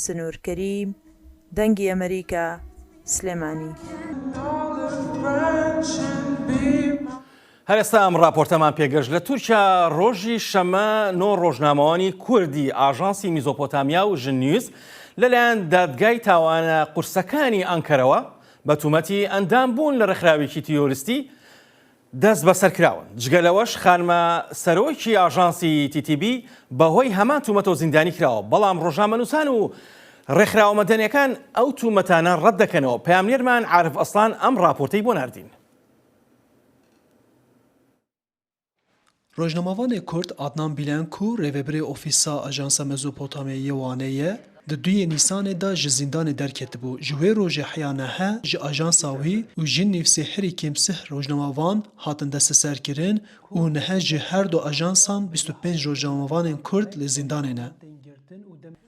سنوور کەریم، دەنگی ئەمەریکا، سلێمانی. هەر ئێستا ئەم ڕاپۆرتەمان پێگەشت لە تورکیا ڕۆژی شەممە نۆ ڕۆژنامەوانی کوردی ئاژانسی میزۆپۆتامیا و ژن نیوز لەلایەن دادگای تاوانە قورسەکانی ئەنکەرەوە بە تومەتی ئەندام بوون لە ڕێکخراوێکی تیرۆریستی دەست بەسەر کراون. جگە لەوەش خانمە سەرۆکی ئاژانسی TTB بەهۆی هەمان تومەتەوە زیندانی کراوە، بەڵام ڕۆژنامەنووسان و ڕێکخراوە مەدەنیەکان ئەو تومەتانە ڕەت دەکەنەوە. پەیامنێرمان عارف ئەسڵان ئەم ڕاپۆرتەی بۆ ناردین. Rojnamevanê Kurd Adnan Bîlen ku rêvebirê Ofîsa Ajansa Mezopotamyayê yê Wanê ye, di duyê Nîsanê de ji zîndanê derketibû. Ji wê rojê heya nehe ji ajansa wî û Jinnewsê herî kêm sih rojnamevan hatin desteserkirin û nehe ji her du ajansan 25 rojnamevanên Kurd li zîndanê ne.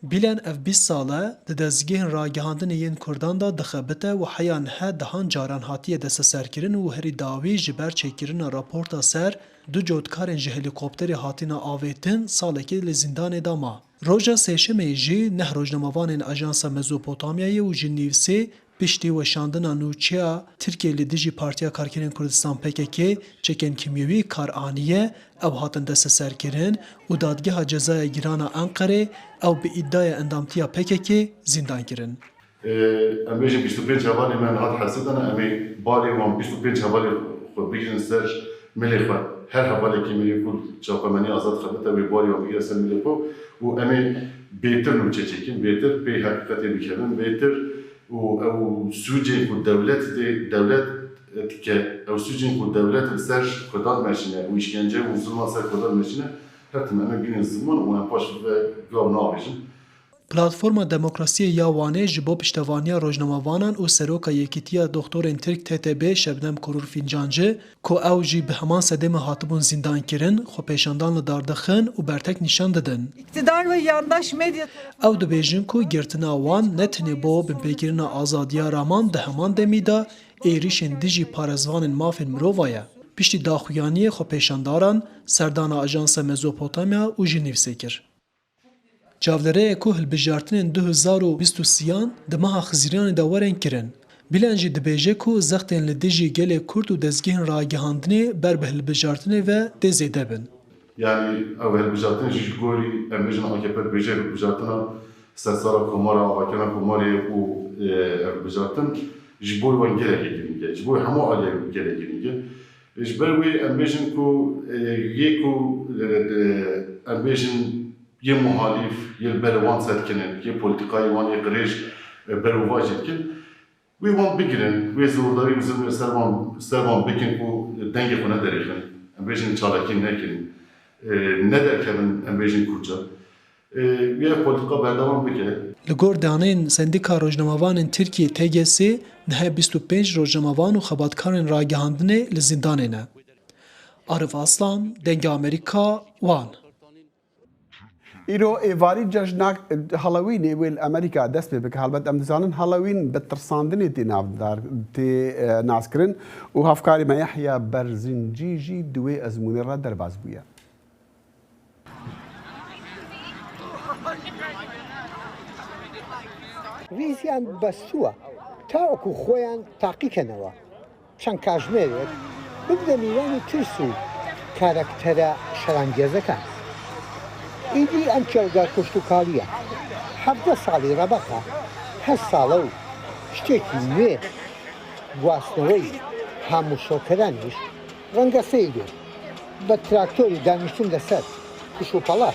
Bîlen ev 20 sal e di dezgehên ragihandinê yên Kurdan de dixebite û heya nihe dehan caran hatiye desteserkirin û herî dawî ji ber çêkirina raporta ser du cotkarên ji helîkopterê hatine avêtin salekê li zîndanê de ma. Roja sêşemê jî neh rojnamevanên Ajansa Mezopotamyayê û ji Newsê Piştî weşandina nûçeya Tirkiyê li dijî Partiya Karkerên Kurdistan pkk çekên kîmyewî kar aniye, ew hatin desteserkirin û Dadgeha Cezaya Giran a Enqerê ew bi îdaya endamtiya pkk zîndan kirin. Em bêjin 25 hevalên me niha di hepsê de ne, em ê barê wan 25 hevalê xwe bigirin ser milê xwe. Her hevalekî me yê ku li çapemeniya azad dixebite wê barê wan bigire ser milê xwe û em ê bêtir nûçe çêkin, bêtir pê heqîqetê bikevin, bêtir. û ew sûcên ku dewlet dê dewlet dike, ew sûcên ku dewlet li ser Kurdan dimeşîne û îşkence û zulma li ser Kurdan dimeşîne her tim em ê bînin ziman û em paş ve gav naavêjin. Platforma Demokrasiyê ya Wanê ji bo piştevaniya rojnamevanan û Seroka Yekîtiya Doxtorên Tirk TTB Şebnem Korur Fîncanci ku ew jî bi heman sedemê hatibûn zîndankirin, xwepêşandan li dar dixin û bertek nîşan didin. Ew dibêjin ku girtina wan ne tenê bo binpêkirina azadiya raman di heman demî de êrîşên dijî parêzvanên mafên mirova ye. Piştî daxuyaniyê xwepêşandaran serdana Ajansa Mezopotamya û Jinivsê kir. Çavlêreyek ku hilbijartinên 2023 an di meha Xizîranê de werin kirin. Bîlen jî dibêje ku zextên li dijî gelê Kurd û dezgehên ragihandinê ber bi hilbijartinê ve dê zêde bin. Yanî ew hilbijartin jî ji gorî em bêjin akp dibêje hilbijartina sedsala komara avakirina komarê ye û ev hilbijartin ji bo wan gelekî girîng e. Ji bo hemû aliyê gelek girîng e. Ji ber wê em bêjin ku yê ku em bêjin yê muhalîf yê li ber wan serkinin, yê polîtîkayê wan yê qirêj berovajî dikin, Wê wan bigirin, wê zordarî û zilmê li ser wan ser wan bikin ku dengê xwe nederêxin, em bêjin çalakî nekin, nederkevin em bêjin kûçe. Wê ev polîtîka berdewam bike. Li gor daneyên Sendîka Rojnamevanên Tirkiyê, TGS, nihe 25 rojnamevan û xebatkarên ragihandinê li zîndanê ne. Arif Aslan, Dengê Amerîka, Wan. Îro êvarî cejna Halloweenê wê li Amerîka dest pê bike. Helbet em dizanin Halloween bi tirsandinê tê navdar tê naskirin û hevkarê me Yehya Berzincî jî di wê ezmûnê re derbas bûye. ریزیان بەستووە تاوەکو خۆیان تاقیکەنەوە. چەند کاژمێرێک ببنە میوانی ترس و کارەکتەرە شەرانگێزەکان. ئیدی ئەم کێڵگە کشتوکاڵییە 17 ساڵی ڕەبەقە، هەر ساڵە و شتێکی نوێ، گواستنەوەی هاموشۆکەرانیش ڕەنگە سەیر بێت بە تراکتۆر و دانیشتن لەسەر پش و پەڵە.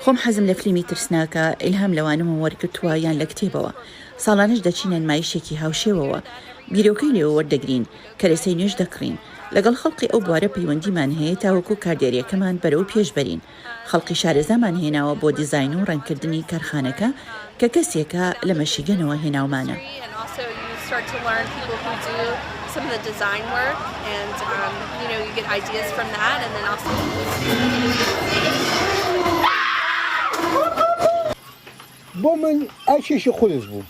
خۆم حەزم لە فلیمی ترسناکە، ئیلهام لەوانەوەم وەرگرتووە یان لە کتێبەوە. ساڵانەش دەچینە نمایشێکی هاوشێوەوە. بیرۆکەی لێوە وەردەگرین، کەرەسەی نوێش دەکڕین. لەگەڵ خەڵقی ئەو بوارە پەیوەندیمان هەیە تاوەکو کاردێرییەکەمان بەرەو پێش بەرین. خەڵقی شارەزامان هێناوە بۆ دیزاین و ڕەنگکردنی کارخانەکە کە کەسێکە لە مەشیگەنەوە هێناومانە. بۆ من ئەرکێکی قورس بوو،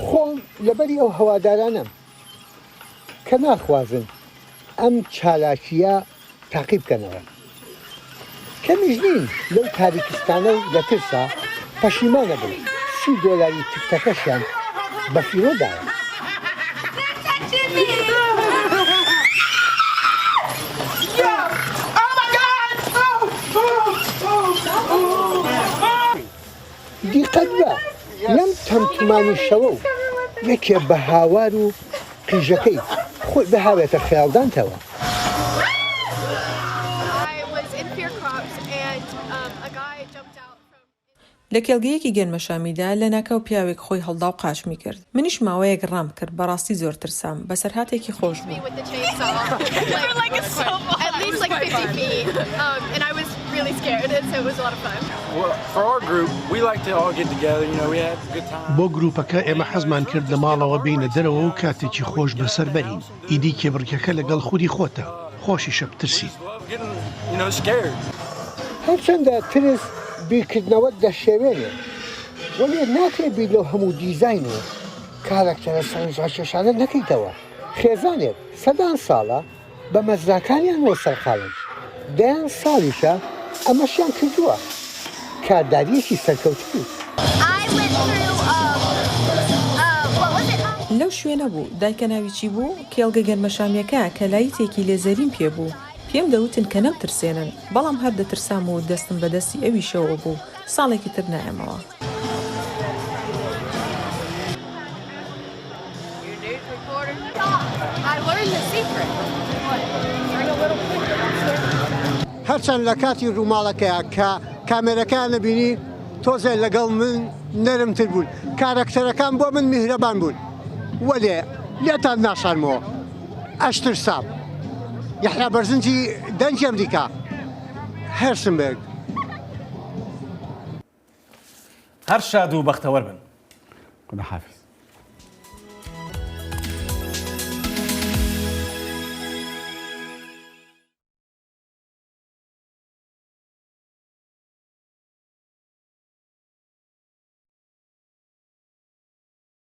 خۆم لەبەری ئەو هەوادارانەم کە ناخوازن ئەم چالاکییە تاقی بکەنەوە. کەمیش نین لەو تاریکستانە و لە ترسا پەشیمان ئەبن سی دۆلاری تکتەکەشیان بە فیڕۆ داوە. دیقەت بە لەم تەمتومانی شەوە و یەکێ بە هاوار و قیژەکەی خۆی بهاوێتە خەیاڵدانتەوە. لە کێڵگەیەکی گەنمەشامیدا لەناکاو پیاوێک خۆی هەڵدا و قاچمی کرد. منیش ماوەیەک ڕام کرد، بەڕاستی زۆر ترسام. بەسەرهاتێکی خۆش بوو. بۆ گروپەکە ئێمە حەزمان کرد لە ماڵەوە بێینە دەرەوە و کاتێکی خۆش بەسەر بەرین. ئیدی کێبڕکێکە لەگەڵ خودی خۆتە، خۆشیشە بترسیت. هەرچەندە ترس بیرکردنەوەت دەشێوێنێت، وەلێ ناکرێت بیر لەو هەموو دیزاین و کارەکتەرە سەرنجڕاکێشانە نەکەیتەوە. خێزانێک سەدان ساڵە بە مەزراکانیانەوە سەرقاڵن، دەیان ساڵیشە ئەمەشیان کردووە، کاردارییەکی سەرکەوتوو. لەو. شوێنە بوو، دایکە ناوی چی بوو؟ کێڵگە گەنمەشامییەکە کە لایتێکی لێزەریم پێ بوو. پێم دەوتن کە نەمترسێنن، بەڵام هەر دەترسام و دەستم بە دەستی ئەویشەوە بوو. ساڵێکی تر نایەمەوە. هەرچەند لە کاتی ڕووماڵەکەیا کە کامێرەکەیان نەبینی تۆزێ لەگەڵ من نەرمتر بوون کارەکتەرەکان بۆ من میهرەبان بوون وەلێ لێتان ناشارمەوە ئەشترسام یەحیا بەرزنجی دەنگی ئەمریکا هێرسنبێرگ. هەر شاد و بەختەوەر بن. خوداحافیز.